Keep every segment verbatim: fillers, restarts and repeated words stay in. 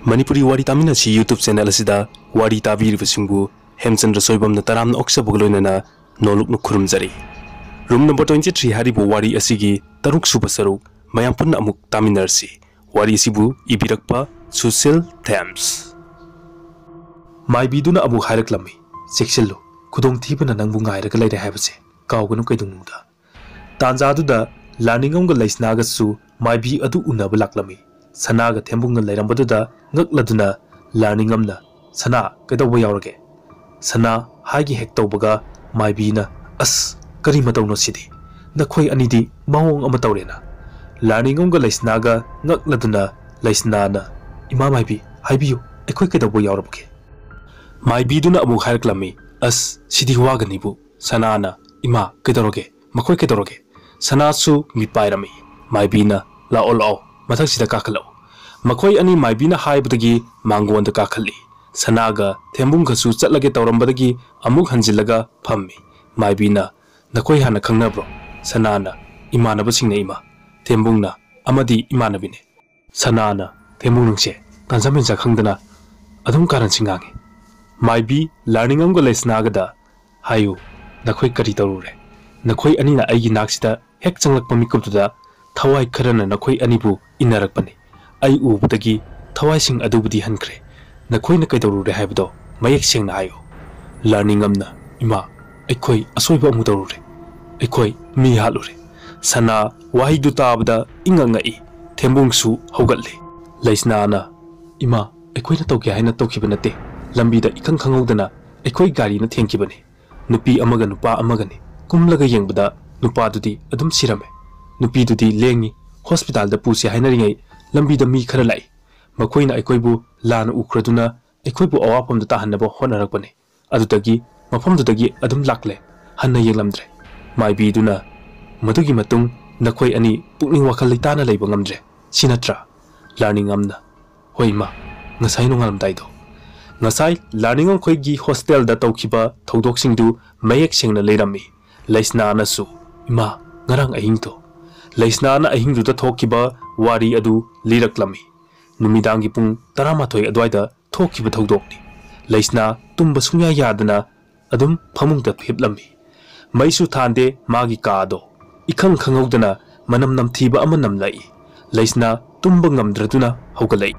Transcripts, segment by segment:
ꯃꯅꯤꯄꯨꯔꯤ ꯋꯥꯔꯤ ꯇꯥꯃꯤꯟꯅꯁꯤ YouTube channel ꯑꯁꯤꯗ ꯋꯥꯔꯤ ꯇꯥꯕꯤꯔꯤꯕꯁꯤꯡꯕꯨ ꯍꯦꯝꯆꯟꯗ꯭ꯔ ꯁꯣꯏꯕꯝꯅ ꯇꯔꯥꯝꯅ ꯑꯣꯛꯆꯕꯒ ꯂꯣꯏꯅꯅ ꯅꯣꯂꯨꯛꯅ ꯈꯨꯔꯨꯝꯖꯔꯤ꯫ Room number twenty three ꯍꯥꯏꯔꯤꯕ ꯋꯥꯔꯤ ꯑꯁꯤꯒꯤ ꯇꯔꯨꯛ ꯁꯨꯕ ꯁꯔꯨꯛ ꯃꯌꯥꯝ ꯄꯨꯟꯅ ꯑꯃꯨꯛ ꯇꯥꯃꯤꯟꯅꯔꯁꯤ꯫ ꯋꯥꯔꯤ ꯑꯁꯤꯕꯨ ꯏꯕꯤꯔꯛꯄ ꯁꯨꯁꯤꯜ ꯊꯦꯝꯁ꯫ ꯃꯥꯏꯕꯤꯗꯨꯅ ꯑꯃꯨꯛ ꯍꯥꯏꯔꯛꯂꯝꯃꯤ, "ꯆꯦꯛꯁꯤꯜꯂꯨ, ꯈꯨꯗꯣꯡꯊꯤꯕꯅ ꯅꯪꯕꯨ ꯉꯥꯏꯔꯒ ꯂꯩꯔꯦ ꯍꯥꯏꯕꯁꯦ ꯀꯥꯎꯒꯅꯨ ꯀꯩꯗꯧꯅꯨꯡꯗ"꯫ ꯇꯥꯟꯖꯥꯗꯨꯗ ꯂꯥꯔꯅꯤꯡꯉꯝꯒ ꯂꯩꯁꯅꯥꯒꯁꯨ ꯃꯥꯏꯕꯤ ꯑꯗꯨ ꯎꯅꯕ ꯂꯥꯛꯂꯝꯃꯤ꯫ ꯁꯅꯥꯒ ꯊꯦꯝꯕꯨꯡꯅ ꯂꯩꯔꯝꯕꯗꯨꯗ ꯉꯛꯂꯗꯨꯅ ꯂꯥꯔꯅꯤꯡꯉꯝꯅ, "ꯁꯅꯥ, ꯀꯩꯗꯧꯕ ꯌꯥꯎꯔꯒꯦ?" ꯁꯅꯥ ꯍꯥꯏꯒꯦ ꯍꯦꯛ ꯇꯧꯕꯒ ꯃꯥꯏꯕꯤꯅ, "ꯑꯁ, ꯀꯔꯤ ꯃꯇꯧꯅꯣ ꯁꯤꯗꯤ? ꯅꯈꯣꯏ ꯑꯅꯤꯗꯤ ꯃꯑꯣꯡ ꯑꯃ ꯇꯧꯔꯦꯅ"꯫ ꯂꯥꯔꯅꯤꯡꯉꯝꯒ ꯂꯩꯁꯅꯥꯒ ꯉꯛꯂꯗꯨꯅ ꯂꯩꯁꯅꯥꯅ, "ꯏꯃꯥ ꯃꯥꯏꯕꯤ, ꯍꯥꯏꯕꯤꯌꯨ, ꯑꯩꯈꯣꯏ ꯀꯩꯗꯧꯕ ꯌꯥꯎꯔꯕꯒꯦ?" ꯃꯥꯏꯕꯤꯗꯨꯅ ꯑꯃꯨꯛ ꯍꯥꯏꯔꯛꯂꯝꯃꯤ, "ꯑꯁ, ꯁꯤꯗꯤ ꯋꯥꯒꯅꯤꯕꯨ"꯫ ꯁꯅꯥꯅ, "ꯏꯃꯥ, ꯀꯩꯗꯧꯔꯒꯦ? ꯃꯈꯣꯏ ꯀꯩꯗꯧꯔꯒꯦ?" ꯁꯅꯥꯁꯨ ꯃꯤꯠ ꯄꯥꯏꯔꯝꯃꯤ꯫ ꯃꯥꯏꯕꯤꯅ, "ꯂꯥꯛꯑꯣ, ꯂꯥꯛꯑꯣ, ꯃꯊꯛꯁꯤꯗ ꯀꯥꯈꯠꯂꯛꯑꯣ"꯫ ꯃꯈꯣꯏ ꯑꯅꯤ ꯃꯥꯏꯕꯤꯅ ꯍꯥꯏꯕꯗꯒꯤ ꯃꯥꯡꯒꯣꯟꯗ ꯀꯥꯈꯠꯂꯤ꯫ ꯁꯅꯥꯒ ꯊꯦꯝꯕꯨꯡꯒꯁꯨ ꯆꯠꯂꯒꯦ ꯇꯧꯔꯝꯕꯗꯒꯤ ꯑꯃꯨꯛ ꯍꯟꯖꯤꯜꯂꯒ ꯐꯝꯃꯤ꯫ ꯃꯥꯏꯕꯤꯅ, "ꯅꯈꯣꯏ ꯍꯥꯟꯅ ꯈꯪꯅꯕ꯭ꯔꯣ?" ꯁꯅꯥꯅ, "ꯏꯃꯥꯟꯅꯕꯁꯤꯡꯅ ꯏꯃꯥ"꯫ ꯊꯦꯝꯕꯨꯡꯅ, "ꯑꯃꯗꯤ ꯏꯃꯥꯟꯅꯕꯤꯅꯦ"꯫ ꯁꯅꯥꯅ, "ꯊꯦꯝꯕꯨꯡ ꯅꯪꯁꯦ ꯇꯥꯟꯖꯥ ꯃꯦꯟꯖꯥ ꯈꯪꯗꯅ ꯑꯗꯨꯝ ꯀꯥꯔꯟꯁꯤ ꯉꯥꯡꯉꯤ"꯫ ꯃꯥꯏꯕꯤ ꯂꯥꯔꯅꯤꯡꯉꯝꯒ ꯂꯩꯁꯅꯥꯒꯗ, "ꯍꯥꯏꯌꯨ, ꯅꯈꯣꯏ ꯀꯔꯤ ꯇꯧꯔꯨꯔꯦ? ꯅꯈꯣꯏ ꯑꯅꯤꯅ ꯑꯩꯒꯤ ꯅꯥꯛꯁꯤꯗ ꯍꯦꯛ ꯆꯪꯂꯛꯄ ꯃꯤꯀꯨꯞꯇꯨꯗ ꯊꯋꯥꯏ ꯈꯔꯅ ꯅꯈꯣꯏ ꯑꯅꯤꯕꯨ ꯏꯟꯅꯔꯛꯄꯅꯤ꯫ ꯑꯩ ꯎꯕꯗꯒꯤ ꯊꯋꯥꯏꯁꯤꯡ ꯑꯗꯨꯕꯨꯗꯤ ꯍꯟꯈ꯭ꯔꯦ꯫ ꯅꯈꯣꯏꯅ ꯀꯩꯗꯧꯔꯨꯔꯦ ꯍꯥꯏꯕꯗꯣ ꯃꯌꯦꯛ ꯁꯦꯡꯅ ꯍꯥꯏꯌꯨ"꯫ ꯂꯥꯔꯅꯤꯡꯉꯝꯅ, "ꯏꯃꯥ, ꯑꯩꯈꯣꯏ ꯑꯁꯣꯏꯕ ꯑꯃꯨꯛ ꯇꯧꯔꯨꯔꯦ꯫ ꯑꯩꯈꯣꯏ ꯃꯤ ꯍꯥꯠꯂꯨꯔꯦ"꯫ ꯁꯅꯥ ꯋꯥꯍꯩꯗꯨ ꯇꯥꯕꯗ ꯏꯉꯛ ꯉꯛꯏ꯫ ꯊꯦꯝꯕꯨꯡꯁꯨ ꯍꯧꯒꯠꯂꯦ꯫ ꯂꯩꯁꯅꯥꯅ, "ꯏꯃꯥ, ꯑꯩꯈꯣꯏꯅ ꯇꯧꯒꯦ ꯍꯥꯏꯅ ꯇꯧꯈꯤꯕ ꯅꯠꯇꯦ꯫ ꯂꯝꯕꯤꯗ ꯏꯈꯪ ꯈꯪꯍꯧꯗꯅ ꯑꯩꯈꯣꯏ ꯒꯥꯔꯤꯅ ꯊꯦꯡꯈꯤꯕꯅꯤ꯫ ꯅꯨꯄꯤ ꯑꯃꯒ ꯅꯨꯄꯥ ꯑꯃꯒꯅꯤ꯫ ꯀꯨꯝꯂꯒ ꯌꯦꯡꯕꯗ ꯅꯨꯄꯥꯗꯨꯗꯤ ꯑꯗꯨꯝ ꯁꯤꯔꯝꯃꯦ꯫ ꯅꯨꯄꯤꯗꯨꯗꯤ ꯂꯦꯡꯉꯤ꯫ ꯍꯣꯁꯄꯤꯇꯥꯜꯗ ꯄꯨꯁꯦ ꯍꯥꯏꯅꯔꯤꯉꯩ ꯂꯝꯕꯤꯗ ꯃꯤ ꯈꯔ ꯂꯥꯛꯏ꯫ ꯃꯈꯣꯏꯅ ꯑꯩꯈꯣꯏꯕꯨ ꯂꯥꯟꯅ ꯎꯈ꯭ꯔꯗꯨꯅ ꯑꯩꯈꯣꯏꯕꯨ ꯑꯋꯥꯐꯝꯗ ꯇꯥꯍꯟꯅꯕ ꯍꯣꯠꯅꯔꯛꯄꯅꯤ꯫ ꯑꯗꯨꯗꯒꯤ ꯃꯐꯝꯗꯨꯗꯒꯤ ꯑꯗꯨꯝ ꯂꯥꯛꯂꯦ꯫ ꯍꯟꯅ ꯌꯦꯡꯂꯝꯗ꯭ꯔꯦ"꯫ ꯃꯥꯏꯕꯤꯗꯨꯅ, "ꯃꯗꯨꯒꯤ ꯃꯇꯨꯡ ꯅꯈꯣꯏ ꯑꯅꯤ ꯄꯨꯛꯅꯤꯡ ꯋꯥꯈꯜ ꯂꯩꯇꯥꯅ ꯂꯩꯕ ꯉꯝꯗ꯭ꯔꯦ, ꯁꯤ ꯅꯠꯇ꯭ꯔꯥ?" ꯂꯥꯔꯅꯤꯡꯉꯝꯅ, "ꯍꯣꯏ ꯏꯃꯥ, ꯉꯁꯥꯏ ꯅꯣꯡꯉꯥꯜꯂꯝꯗꯥꯏꯗꯣ"꯫ ꯉꯁꯥꯏ ꯂꯥꯔꯅꯤꯡꯉꯝ ꯈꯣꯏꯒꯤ ꯍꯣꯁꯇꯦꯜꯗ ꯇꯧꯈꯤꯕ ꯊꯧꯗꯣꯛꯁꯤꯡꯗꯨ ꯃꯌꯦꯛ ꯁꯦꯡꯅ ꯂꯩꯔꯝꯃꯤ꯫ ꯂꯩꯁꯅꯥꯅꯁꯨ, "ꯏꯃꯥ, ꯉꯔꯥꯡ ꯑꯍꯤꯡꯗꯣ"꯫ ꯂꯩꯁꯅꯥꯅ ꯑꯍꯤꯡꯗꯨꯗ ꯊꯣꯛꯈꯤꯕ ꯋꯥꯔꯤ ꯑꯗꯨ ꯂꯤꯔꯛꯂꯝꯃꯤ꯫ ꯅꯨꯃꯤꯗꯥꯡꯒꯤ ꯄꯨꯡ ꯇꯔꯥꯃꯥꯊꯣꯏ ꯑꯗꯨꯋꯥꯏꯗ ꯊꯣꯛꯈꯤꯕ ꯊꯧꯗꯣꯛꯅꯤ꯫ ꯂꯩꯁꯅꯥ ꯇꯨꯝꯕ ꯁꯨꯡꯌꯥ ꯌꯥꯗꯅ ꯑꯗꯨꯝ ꯐꯃꯨꯡꯗ ꯍꯤꯞꯂꯝꯃꯤ꯫ ꯃꯩꯁꯨ ꯊꯥꯟꯗꯦ, ꯃꯥꯒꯤ ꯀꯥꯗꯣ ꯏꯈꯪ ꯈꯪꯍꯧꯗꯅ ꯃꯅꯝ ꯅꯝꯊꯤꯕ ꯑꯃ ꯅꯝꯂꯛꯏ꯫ ꯂꯩꯁꯅꯥ ꯇꯨꯝꯕ ꯉꯝꯗ꯭ꯔꯗꯨꯅ ꯍꯧꯒꯠꯂꯛꯏ꯫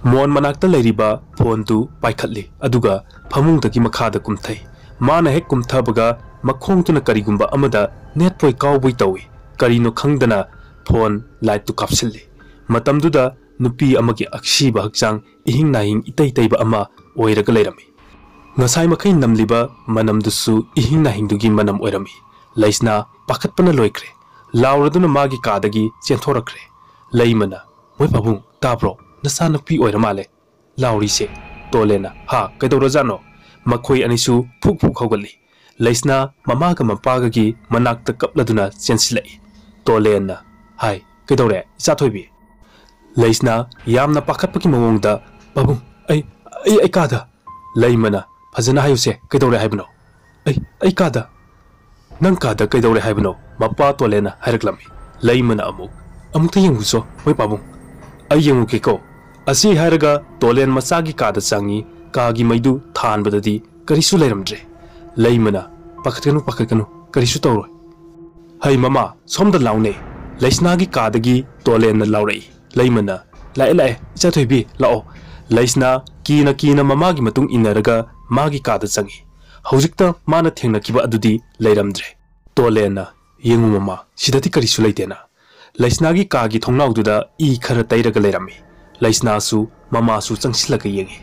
ꯃꯣꯟ ꯃꯅꯥꯛꯇ ꯂꯩꯔꯤꯕ ꯐꯣꯟꯗꯨ ꯄꯥꯏꯈꯠꯂꯤ, ꯑꯗꯨꯒ ꯐꯃꯨꯡꯗꯒꯤ ꯃꯈꯥꯗ ꯀꯨꯝꯊꯩ꯫ ꯃꯥꯅ ꯍꯦꯛ ꯀꯨꯝꯊꯕꯒ ꯃꯈꯣꯡꯗꯨꯅ ꯀꯔꯤꯒꯨꯝꯕ ꯑꯃꯗ ꯅꯦꯠꯄꯣꯏ ꯀꯥꯎꯕꯣꯏ ꯇꯧꯏ꯫ ꯀꯔꯤꯅꯣ ꯈꯪꯗꯅ ꯐꯣꯟ ꯂꯥꯏꯠꯇꯨ ꯀꯥꯞꯁꯤꯜꯂꯤ꯫ ꯃꯇꯝꯗꯨꯗ ꯅꯨꯄꯤ ꯑꯃꯒꯤ ꯑꯁꯤꯕ ꯍꯛꯆꯥꯡ ꯏꯍꯤꯡ ꯅꯥꯍꯤꯡ ꯏꯇꯩ ꯇꯩꯕ ꯑꯃ ꯑꯣꯏꯔꯒ ꯂꯩꯔꯝꯃꯤ꯫ ꯉꯁꯥꯏ ꯃꯈꯩ ꯅꯝꯂꯤꯕ ꯃꯅꯝꯗꯨꯁꯨ ꯏꯍꯤꯡ ꯅꯥꯍꯤꯡꯗꯨꯒꯤ ꯃꯅꯝ ꯑꯣꯏꯔꯝꯃꯤ꯫ ꯂꯩꯁꯅꯥ ꯄꯥꯈꯠꯄꯅ ꯂꯣꯏꯈ꯭ꯔꯦ꯫ ꯂꯥꯎꯔꯗꯨꯅ ꯃꯥꯒꯤ ꯀꯥꯗꯒꯤ ꯆꯦꯟꯊꯣꯔꯛꯈ꯭ꯔꯦ꯫ ꯂꯩꯃꯅ, "ꯃꯣꯏ ꯄꯥꯕꯨꯡ, ꯇꯥꯕ꯭ꯔꯣ? ꯅꯆꯥꯅꯨꯄꯤ ꯑꯣꯏꯔ ꯃꯥꯜꯂꯦ ꯂꯥꯎꯔꯤꯁꯦ꯫" ꯇꯣꯂꯦꯟꯅ, "ꯍꯥ, ꯀꯩꯗꯧꯔꯖꯥꯠꯅꯣ?" ꯃꯈꯣꯏ ꯑꯅꯤꯁꯨ ꯐꯨꯛ ꯐꯨꯛ ꯍꯧꯒꯠꯂꯤ꯫ ꯂꯩꯁꯅꯥ ꯃꯃꯥꯒ ꯃꯄꯥꯒꯒꯤ ꯃꯅꯥꯛꯇ ꯀꯞꯂꯗꯨꯅ ꯆꯦꯟꯁꯤꯜꯂꯛꯏ꯫ ꯇꯣꯂꯦꯟꯅ, "ꯍꯥꯏ, ꯀꯩꯗꯧꯔꯦ, ꯏꯆꯥ ꯊꯣꯏꯕꯤ?" ꯂꯩꯁꯅꯥ ꯌꯥꯝꯅ ꯄꯥꯈꯠꯄꯒꯤ ꯃꯑꯣꯡꯗ, "ꯄꯥꯕꯨꯡ, ꯑꯩ, ꯑꯩ, ꯑꯩ ꯀꯥꯗ꯫" ꯂꯩꯃꯅ, "ꯐꯖꯅ ꯍꯥꯏꯌꯨꯁꯦ, ꯀꯩꯗꯧꯔꯦ ꯍꯥꯏꯕꯅꯣ?" "ꯑꯩ, ꯑꯩ ꯀꯥꯗ꯫" "ꯅꯪ ꯀꯥꯗ ꯀꯩꯗꯧꯔꯦ ꯍꯥꯏꯕꯅꯣ?" ꯃꯄꯥ ꯇꯣꯂꯦꯟꯅ ꯍꯥꯏꯔꯛꯂꯝꯃꯤ꯫ ꯂꯩꯃꯅ ꯑꯃꯨꯛ, "ꯑꯃꯨꯛꯇ ꯌꯦꯡꯉꯨꯆꯣ, ꯃꯣꯏ ꯄꯥꯕꯨꯡ, ꯑꯩ ꯌꯦꯡꯉꯨꯒꯦꯀꯣ꯫" ꯑꯁꯤ ꯍꯥꯏꯔꯒ ꯇꯣꯂꯦꯟ ꯃꯆꯥꯒꯤ ꯀꯥꯗ ꯆꯪꯉꯤ꯫ ꯀꯥꯒꯤ ꯃꯩꯗꯨ ꯊꯥꯟꯕꯗꯗꯤ ꯀꯔꯤꯁꯨ ꯂꯩꯔꯝꯗ꯭ꯔꯦ꯫ ꯂꯩꯃꯅ, "ꯄꯥꯈꯠꯀꯅꯨ, ꯄꯥꯈꯠꯀꯅꯨ, ꯀꯔꯤꯁꯨ ꯇꯧꯔꯣꯏ꯫" "ꯍꯩ ꯃꯃꯥ, ꯁꯣꯝꯗ ꯂꯥꯎꯅꯦ꯫" ꯂꯩꯁꯅꯥꯒꯤ ꯀꯥꯗꯒꯤ ꯇꯣꯂꯦꯟꯅ ꯂꯥꯎꯔꯛꯏ꯫ ꯂꯩꯃꯅ, "ꯂꯥꯛꯑꯦ, ꯂꯥꯛꯑꯦ, ꯏꯆꯥ ꯊꯣꯏꯕꯤ, ꯂꯥꯛꯑꯣ꯫" ꯂꯩꯁꯅꯥ ꯀꯤꯅ ꯀꯤꯅ ꯃꯃꯥꯒꯤ ꯃꯇꯨꯡ ꯏꯟꯅꯔꯒ ꯃꯥꯒꯤ ꯀꯥꯗ ꯆꯪꯉꯤ꯫ ꯍꯧꯖꯤꯛꯇ ꯃꯥꯅ ꯊꯦꯡꯅꯈꯤꯕ ꯑꯗꯨꯗꯤ ꯂꯩꯔꯝꯗ꯭ꯔꯦ꯫ ꯇꯣꯂꯦꯟꯅ, "ꯌꯦꯡꯉꯨ ꯃꯃꯥ, ꯁꯤꯗꯗꯤ ꯀꯔꯤꯁꯨ ꯂꯩꯇꯦꯅ꯫" ꯂꯩꯁꯅꯥꯒꯤ ꯀꯥꯒꯤ ꯊꯣꯡꯅꯥꯎꯗꯨꯗ ꯏ ꯈꯔ ꯇꯩꯔꯒ ꯂꯩꯔꯝꯃꯤ꯫ ꯂꯩꯁꯅꯥꯁꯨ ꯃꯃꯥꯁꯨ ꯆꯪꯁꯤꯜꯂꯒ ꯌꯦꯡꯉꯤ꯫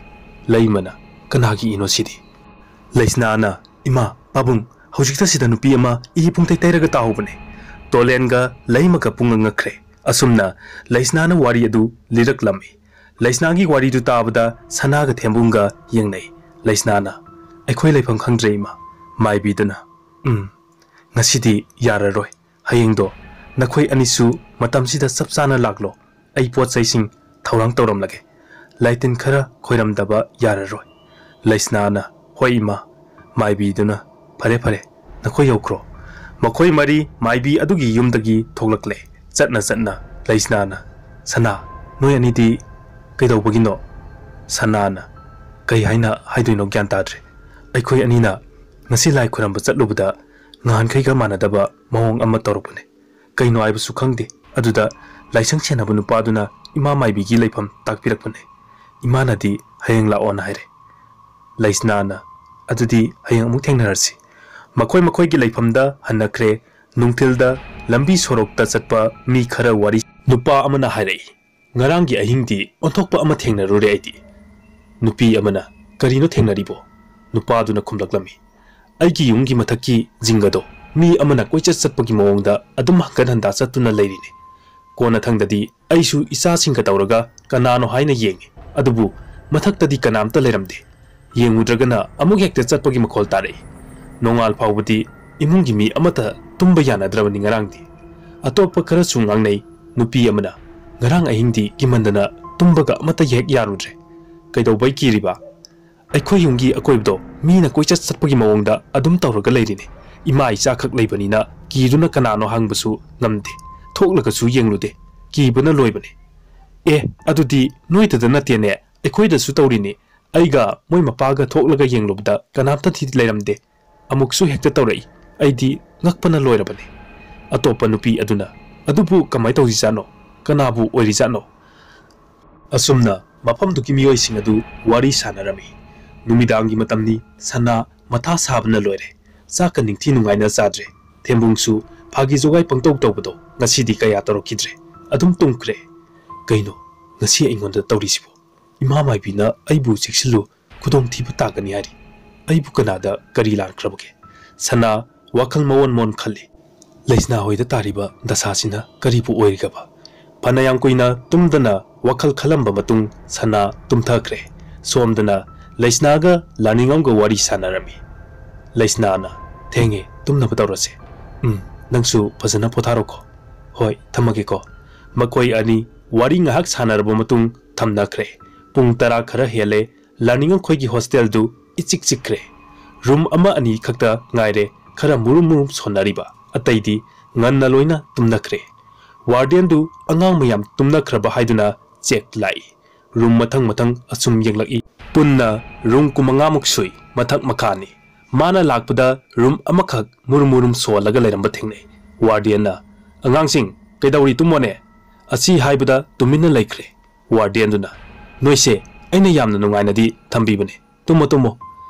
ꯂꯩꯃꯅ, "ꯀꯅꯥꯒꯤ ꯏꯅꯣ ꯁꯤꯗꯤ?" ꯂꯩꯁꯅꯥꯅ, "ꯏꯃꯥ, ꯄꯥꯕꯨꯡ, ꯍꯧꯖꯤꯛꯇ ꯁꯤꯗ ꯅꯨꯄꯤ ꯑꯃ ꯏ ꯄꯨꯡꯇꯩ ꯇꯩꯔꯒ ꯇꯥꯍꯧꯕꯅꯦ꯫" ꯇꯣꯂꯦꯟꯒ ꯂꯩꯃꯒ ꯄꯨꯡꯉꯛ ꯉꯛꯈ꯭ꯔꯦ꯫ ꯑꯁꯨꯝꯅ ꯂꯩꯁꯅꯥꯅ ꯋꯥꯔꯤ ꯑꯗꯨ ꯂꯤꯔꯛꯂꯝꯃꯤ꯫ ꯂꯩꯁꯅꯥꯒꯤ ꯋꯥꯔꯤꯗꯨ ꯇꯥꯕꯗ ꯁꯅꯥꯒ ꯊꯦꯝꯕꯨꯡꯒ ꯌꯦꯡꯅꯩ꯫ ꯂꯩꯁꯅꯥꯅ, "ꯑꯩꯈꯣꯏ ꯂꯩꯐꯝ ꯈꯪꯗ꯭ꯔꯦ, ꯏꯃꯥ꯫" ꯃꯥꯏꯕꯤꯗꯨꯅ, "ꯎꯝ, ꯉꯁꯤꯗꯤ ꯌꯥꯔꯔꯣꯏ꯫ ꯍꯌꯦꯡꯗꯣ ꯅꯈꯣꯏ ꯑꯅꯤꯁꯨ ꯃꯇꯝꯁꯤꯗ ꯆꯞ ꯆꯥꯅ ꯂꯥꯛꯂꯣ꯫ ꯑꯩ ꯄꯣꯠ ꯆꯩꯁꯤꯡ ꯊꯧꯔꯥꯡ ꯇꯧꯔꯝꯂꯒꯦ꯫ ꯂꯥꯏꯇꯤꯟ ꯈꯔ ꯈꯣꯏꯔꯝꯗꯕ ꯌꯥꯔꯔꯣꯏ꯫" ꯂꯩꯁꯅꯥꯅ, "ꯍꯣꯏ ꯏꯃꯥ꯫" ꯃꯥꯏꯕꯤꯗꯨꯅ, "ꯐꯔꯦ, ꯐꯔꯦ, ꯅꯈꯣꯏ ꯌꯧꯈ꯭ꯔꯣ꯫" ꯃꯈꯣꯏ ꯃꯔꯤ ꯃꯥꯏꯕꯤ ꯑꯗꯨꯒꯤ ꯌꯨꯝꯗꯒꯤ ꯊꯣꯛꯂꯛꯂꯦ꯫ ꯆꯠꯅ ꯆꯠꯅ ꯂꯩꯁꯅꯥꯅ, "ꯁꯅꯥ, ꯅꯣꯏ ꯑꯅꯤꯗꯤ "ꯀꯩꯗꯧꯕꯒꯤꯅꯣ?" ꯁꯅꯥꯅ, "ꯀꯩ ꯍꯥꯏꯅ ꯍꯥꯏꯗꯣꯏꯅꯣ ꯒ꯭ꯌꯥꯟ ꯇꯥꯗ꯭ꯔꯦ꯫ ꯑꯩꯈꯣꯏ ꯑꯅꯤꯅ ꯉꯁꯤ ꯂꯥꯏ ꯈꯨꯔꯝꯕ ꯆꯠꯂꯨꯕꯗ ꯅꯍꯥꯟꯈꯩꯒ ꯃꯥꯟꯅꯗꯕ ꯃꯑꯣꯡ ꯑꯃ ꯇꯧꯔꯛꯄꯅꯦ꯫ ꯀꯩꯅꯣ ꯍꯥꯏꯕꯁꯨ ꯈꯪꯗꯦ꯫ ꯑꯗꯨꯗ ꯂꯥꯏꯁꯪ ꯁꯦꯟꯅꯕ ꯅꯨꯄꯥꯗꯨꯅ ꯏꯃꯥ ꯃꯥꯏꯕꯤꯒꯤ ꯂꯩꯐꯝ ꯇꯥꯛꯄꯤꯔꯛꯄꯅꯦ꯫ ꯏꯃꯥꯅꯗꯤ ꯍꯌꯦꯡ ꯂꯥꯛꯑꯣꯅ ꯍꯥꯏꯔꯦ꯫" ꯂꯩꯁꯅꯥꯅ, "ꯑꯗꯨꯗꯤ ꯍꯌꯦꯡ ꯑꯃꯨꯛ ꯊꯦꯡꯅꯔꯁꯤ꯫" ꯃꯈꯣꯏ ꯃꯈꯣꯏꯒꯤ ꯂꯩꯐꯝꯗ ꯍꯟꯅꯈ꯭ꯔꯦ꯫ ꯅꯨꯡꯊꯤꯜꯗ ꯂꯝꯕꯤ ꯁꯣꯔꯣꯛꯇ ꯆꯠꯄ ꯃꯤ ꯈꯔ ꯋꯥꯔꯤ꯫ ꯅꯨꯄꯥ ꯑꯃꯅ ꯍꯥꯏꯔꯛꯏ, "ꯉꯔꯥꯡꯒꯤ ꯑꯍꯤꯡꯗꯤ ꯑꯣꯟꯊꯣꯛꯄ ꯑꯃ ꯊꯦꯡꯅꯔꯨꯔꯦ ꯑꯩꯗꯤ꯫" ꯅꯨꯄꯤ ꯑꯃꯅ, "ꯀꯔꯤꯅꯣ ꯊꯦꯡꯅꯔꯤꯕꯣ?" ꯅꯨꯄꯥꯗꯨꯅ ꯈꯨꯝꯂꯛꯂꯝꯃꯤ, "ꯑꯩꯒꯤ ꯌꯨꯝꯒꯤ ꯃꯊꯛꯀꯤ ꯖꯤꯡꯒꯗꯣ ꯃꯤ ꯑꯃꯅ ꯀꯣꯏꯆꯠ ꯆꯠꯄꯒꯤ ꯃꯑꯣꯡꯗ ꯑꯗꯨꯝ ꯍꯟꯒꯠ ꯍꯟꯗꯥ ꯆꯠꯇꯨꯅ ꯂꯩꯔꯤꯅꯦ꯫ ꯀꯣꯟꯅꯊꯪꯗꯗꯤ ꯑꯩꯁꯨ ꯏꯆꯥꯁꯤꯡꯒ ꯇꯧꯔꯒ ꯀꯅꯥꯅꯣ ꯍꯥꯏꯅ ꯌꯦꯡꯉꯤ, ꯑꯗꯨꯕꯨ ꯃꯊꯛꯇꯗꯤ ꯀꯅꯥꯝꯇ ꯂꯩꯔꯝꯗꯦ꯫ ꯌꯦꯡꯉꯨꯗ꯭ꯔꯒꯅ ꯑꯃꯨꯛ ꯍꯦꯛꯇ ꯆꯠꯄꯒꯤ ꯃꯈꯣꯜ ꯇꯥꯔꯛꯏ꯫ ꯅꯣꯡꯉꯥꯜ ꯐꯥꯎꯕꯗꯤ ꯏꯃꯨꯡꯒꯤ ꯃꯤ ꯑꯃꯠꯇ ꯇꯨꯝꯕ ꯌꯥꯅꯗ꯭ꯔꯕꯅꯤ ꯉꯔꯥꯡꯗꯤ꯫" ꯑꯇꯣꯞꯄ ꯈꯔꯁꯨ ꯉꯥꯡꯅꯩ꯫ ꯅꯨꯄꯤ ꯑꯃꯅ, "ꯉꯔꯥꯡ ꯑꯍꯤꯡꯗꯤ ꯀꯤꯃꯟꯗꯅ ꯇꯨꯝꯕꯒ ꯑꯃꯠꯇ ꯍꯦꯛ ꯌꯥꯔꯨꯗ꯭ꯔꯦ꯫" "ꯀꯩꯗꯧꯕꯩ ꯀꯤꯔꯤꯕ?" "ꯑꯩꯈꯣꯏ ꯌꯨꯝꯒꯤ ꯑꯀꯣꯏꯕꯗꯣ ꯃꯤꯅ ꯀꯣꯏꯆꯠ ꯆꯠꯄꯒꯤ ꯃꯑꯣꯡꯗ ꯑꯗꯨꯝ ꯇꯧꯔꯒ ꯂꯩꯔꯤꯅꯦ꯫ ꯏꯃꯥ ꯏꯆꯥꯈꯛ ꯂꯩꯕꯅꯤꯅ ꯀꯤꯗꯨꯅ ꯀꯅꯥꯅꯣ ꯍꯪꯕꯁꯨ ꯉꯝꯗꯦ꯫ ꯊꯣꯛꯂꯒꯁꯨ ꯌꯦꯡꯂꯨꯗꯦ꯫ ꯀꯤꯕꯅ ꯂꯣꯏꯕꯅꯦ꯫" "ꯑꯦ, ꯑꯗꯨꯗꯤ ꯅꯣꯏꯗꯗ ꯅꯠꯇꯦꯅꯦ, ꯑꯩꯈꯣꯏꯗꯁꯨ ꯇꯧꯔꯤꯅꯤ꯫ ꯑꯩꯒ ꯃꯣꯏ ꯃꯄꯥꯒ ꯊꯣꯛꯂꯒ ꯌꯦꯡꯂꯨꯕꯗ ꯀꯅꯥꯝꯇꯗꯤ ꯂꯩꯔꯝꯗꯦ꯫ ꯑꯃꯨꯛꯁꯨ ꯍꯦꯛꯇ ꯇꯧꯔꯛꯏ꯫ ꯑꯩꯗꯤ ꯉꯛꯄꯅ ꯂꯣꯏꯔꯕꯅꯤ꯫" ꯑꯇꯣꯞꯄ ꯅꯨꯄꯤ ꯑꯗꯨꯅ, "ꯑꯗꯨꯕꯨ ꯀꯃꯥꯏ ꯇꯧꯔꯤꯖꯥꯠꯅꯣ? ꯀꯅꯥꯕꯨ ꯑꯣꯏꯔꯤꯖꯥꯠꯅꯣ?" ꯑꯁꯨꯝꯅ ꯃꯐꯝꯗꯨꯒꯤ ꯃꯤꯑꯣꯏꯁꯤꯡ ꯑꯗꯨ ꯋꯥꯔꯤ ꯁꯥꯟꯅꯔꯝꯃꯤ꯫ ꯅꯨꯃꯤꯗꯥꯡꯒꯤ ꯃꯇꯝꯅꯤ꯫ ꯁꯅꯥ ꯃꯊꯥ ꯁꯥꯕꯅ ꯂꯣꯏꯔꯦ꯫ ꯆꯥꯛꯀ ꯅꯤꯡꯊꯤ ꯅꯨꯡꯉꯥꯏꯅ ꯆꯥꯗ꯭ꯔꯦ꯫ ꯊꯦꯝꯕꯨꯡꯁꯨ ꯐꯥꯒꯤ ꯖꯣꯒꯥꯏ ꯄꯪꯇꯧ ꯇꯧꯕꯗꯣ ꯉꯁꯤꯗꯤ ꯀꯌꯥ ꯇꯧꯔꯛꯈꯤꯗ꯭ꯔꯦ꯫ ꯑꯗꯨꯝ ꯇꯨꯝꯈ꯭ꯔꯦ꯫ "ꯀꯩꯅꯣ ꯉꯁꯤ ꯑꯩꯉꯣꯟꯗ ꯇꯧꯔꯤꯁꯤꯕꯣ? ꯏꯃꯥ ꯃꯥꯏꯕꯤꯅ ꯑꯩꯕꯨ ꯆꯦꯛꯁꯤꯜꯂꯨ, ꯈꯨꯗꯣꯡꯊꯤꯕ ꯇꯥꯒꯅꯤ ꯍꯥꯏꯔꯤ꯫ ꯑꯩꯕꯨ ꯀꯅꯥꯗ ꯀꯔꯤ ꯂꯥꯟꯈ꯭ꯔꯕꯒꯦ?" ꯁꯅꯥ ꯋꯥꯈꯜ ꯃꯑꯣꯟ ꯃꯑꯣꯟ ꯈꯜꯂꯤ꯫ ꯂꯩꯁꯅꯥ ꯍꯣꯏꯗ ꯇꯥꯔꯤꯕ ꯗꯁꯥꯁꯤꯅ ꯀꯔꯤꯕꯨ ꯑꯣꯏꯔꯤꯒꯕ? ꯐꯅꯌꯥꯝ ꯀꯨꯏꯅ ꯇꯨꯝꯗꯅ ꯋꯥꯈꯜ ꯈꯜꯂꯝꯕ ꯃꯇꯨꯡ ꯁꯅꯥ ꯇꯨꯝꯊꯈ꯭ꯔꯦ꯫ ꯁꯣꯝꯗꯅ ꯂꯩꯁꯅꯥꯒ ꯂꯥꯅꯤꯡꯉꯝꯒ ꯋꯥꯔꯤ ꯁꯥꯟꯅꯔꯝꯃꯤ꯫ ꯂꯩꯁꯅꯥꯅ, "ꯊꯦꯡꯉꯦ, ꯇꯨꯝꯅꯕ ꯇꯧꯔꯁꯦ꯫ ꯎꯝ, ꯅꯪꯁꯨ ꯐꯖꯅ ꯄꯣꯊꯥꯔꯣꯀꯣ꯫ ꯍꯣꯏ, ꯊꯝꯃꯒꯦꯀꯣ꯫" ꯃꯈꯣꯏ ꯑꯅꯤ ꯋꯥꯔꯤ ꯉꯥꯏꯍꯥꯛ ꯁꯥꯟꯅꯔꯕ ꯃꯇꯨꯡ ꯊꯝꯅꯈ꯭ꯔꯦ꯫ ꯄꯨꯡ ꯇꯔꯥ ꯈꯔ ꯍꯦꯜꯂꯦ꯫ ꯂꯥꯅꯤꯡꯉꯝꯈꯣꯏꯒꯤ ꯍꯣꯁꯇꯦꯜꯗꯨ ꯏꯆꯤꯛ ꯆꯤꯛꯈ꯭ꯔꯦ꯫ ꯔꯨꯝ ꯑꯃ ꯑꯅꯤ ꯈꯛꯇ ꯉꯥꯏꯔꯦ ꯈꯔ ꯃꯨꯔꯨꯝ ꯃꯨꯔꯨꯝ ꯁꯣꯟꯅꯔꯤꯕ, ꯑꯇꯩꯗꯤ ꯉꯟꯅ ꯂꯣꯏꯅ ꯇꯨꯝꯅꯈ꯭ꯔꯦ꯫ ꯋꯥꯔꯗꯦꯟꯗꯨ ꯑꯉꯥꯡ ꯃꯌꯥꯝ ꯇꯨꯝꯅꯈ꯭ꯔꯕ ꯍꯥꯏꯗꯨꯅ ꯆꯦꯛ ꯂꯥꯛꯏ꯫ ꯔꯨꯝ ꯃꯊꯪ ꯃꯊꯪ ꯑꯁꯨꯝ ꯌꯦꯡꯂꯛꯏ꯫ ꯄꯨꯟꯅ ꯔꯨꯝ ꯀꯨꯟꯃꯉꯥꯃꯨꯛ ꯁꯨꯏ, ꯃꯊꯛ ꯃꯈꯥꯅꯤ꯫ ꯃꯥꯅ ꯂꯥꯛꯄꯗ ꯔꯨꯝ ꯑꯃꯈꯛ ꯃꯨꯔꯨꯝ ꯃꯨꯔꯨꯝ ꯁꯣꯜꯂꯒ ꯂꯩꯔꯝꯕ ꯊꯦꯡꯅꯩ꯫ ꯋꯥꯔꯗꯦꯟꯅ, "ꯑꯉꯥꯡꯁꯤꯡ, ꯀꯩꯗꯧꯔꯤ? ꯇꯨꯝꯃꯣꯅꯦ!" ꯑꯁꯤ ꯍꯥꯏꯕꯗ ꯇꯨꯃꯤꯟꯅ ꯂꯩꯈ꯭ꯔꯦ꯫ ꯋꯥꯔꯗꯦꯟꯗꯨꯅ, "ꯅꯣꯏꯁꯦ ꯑꯩꯅ ꯌꯥꯝꯅ ꯅꯨꯡꯉꯥꯏꯅꯗꯤ ꯊꯝꯕꯤꯕꯅꯦ꯫ ꯇꯨꯝꯃꯣ, ꯇꯨꯝꯃꯣ꯫"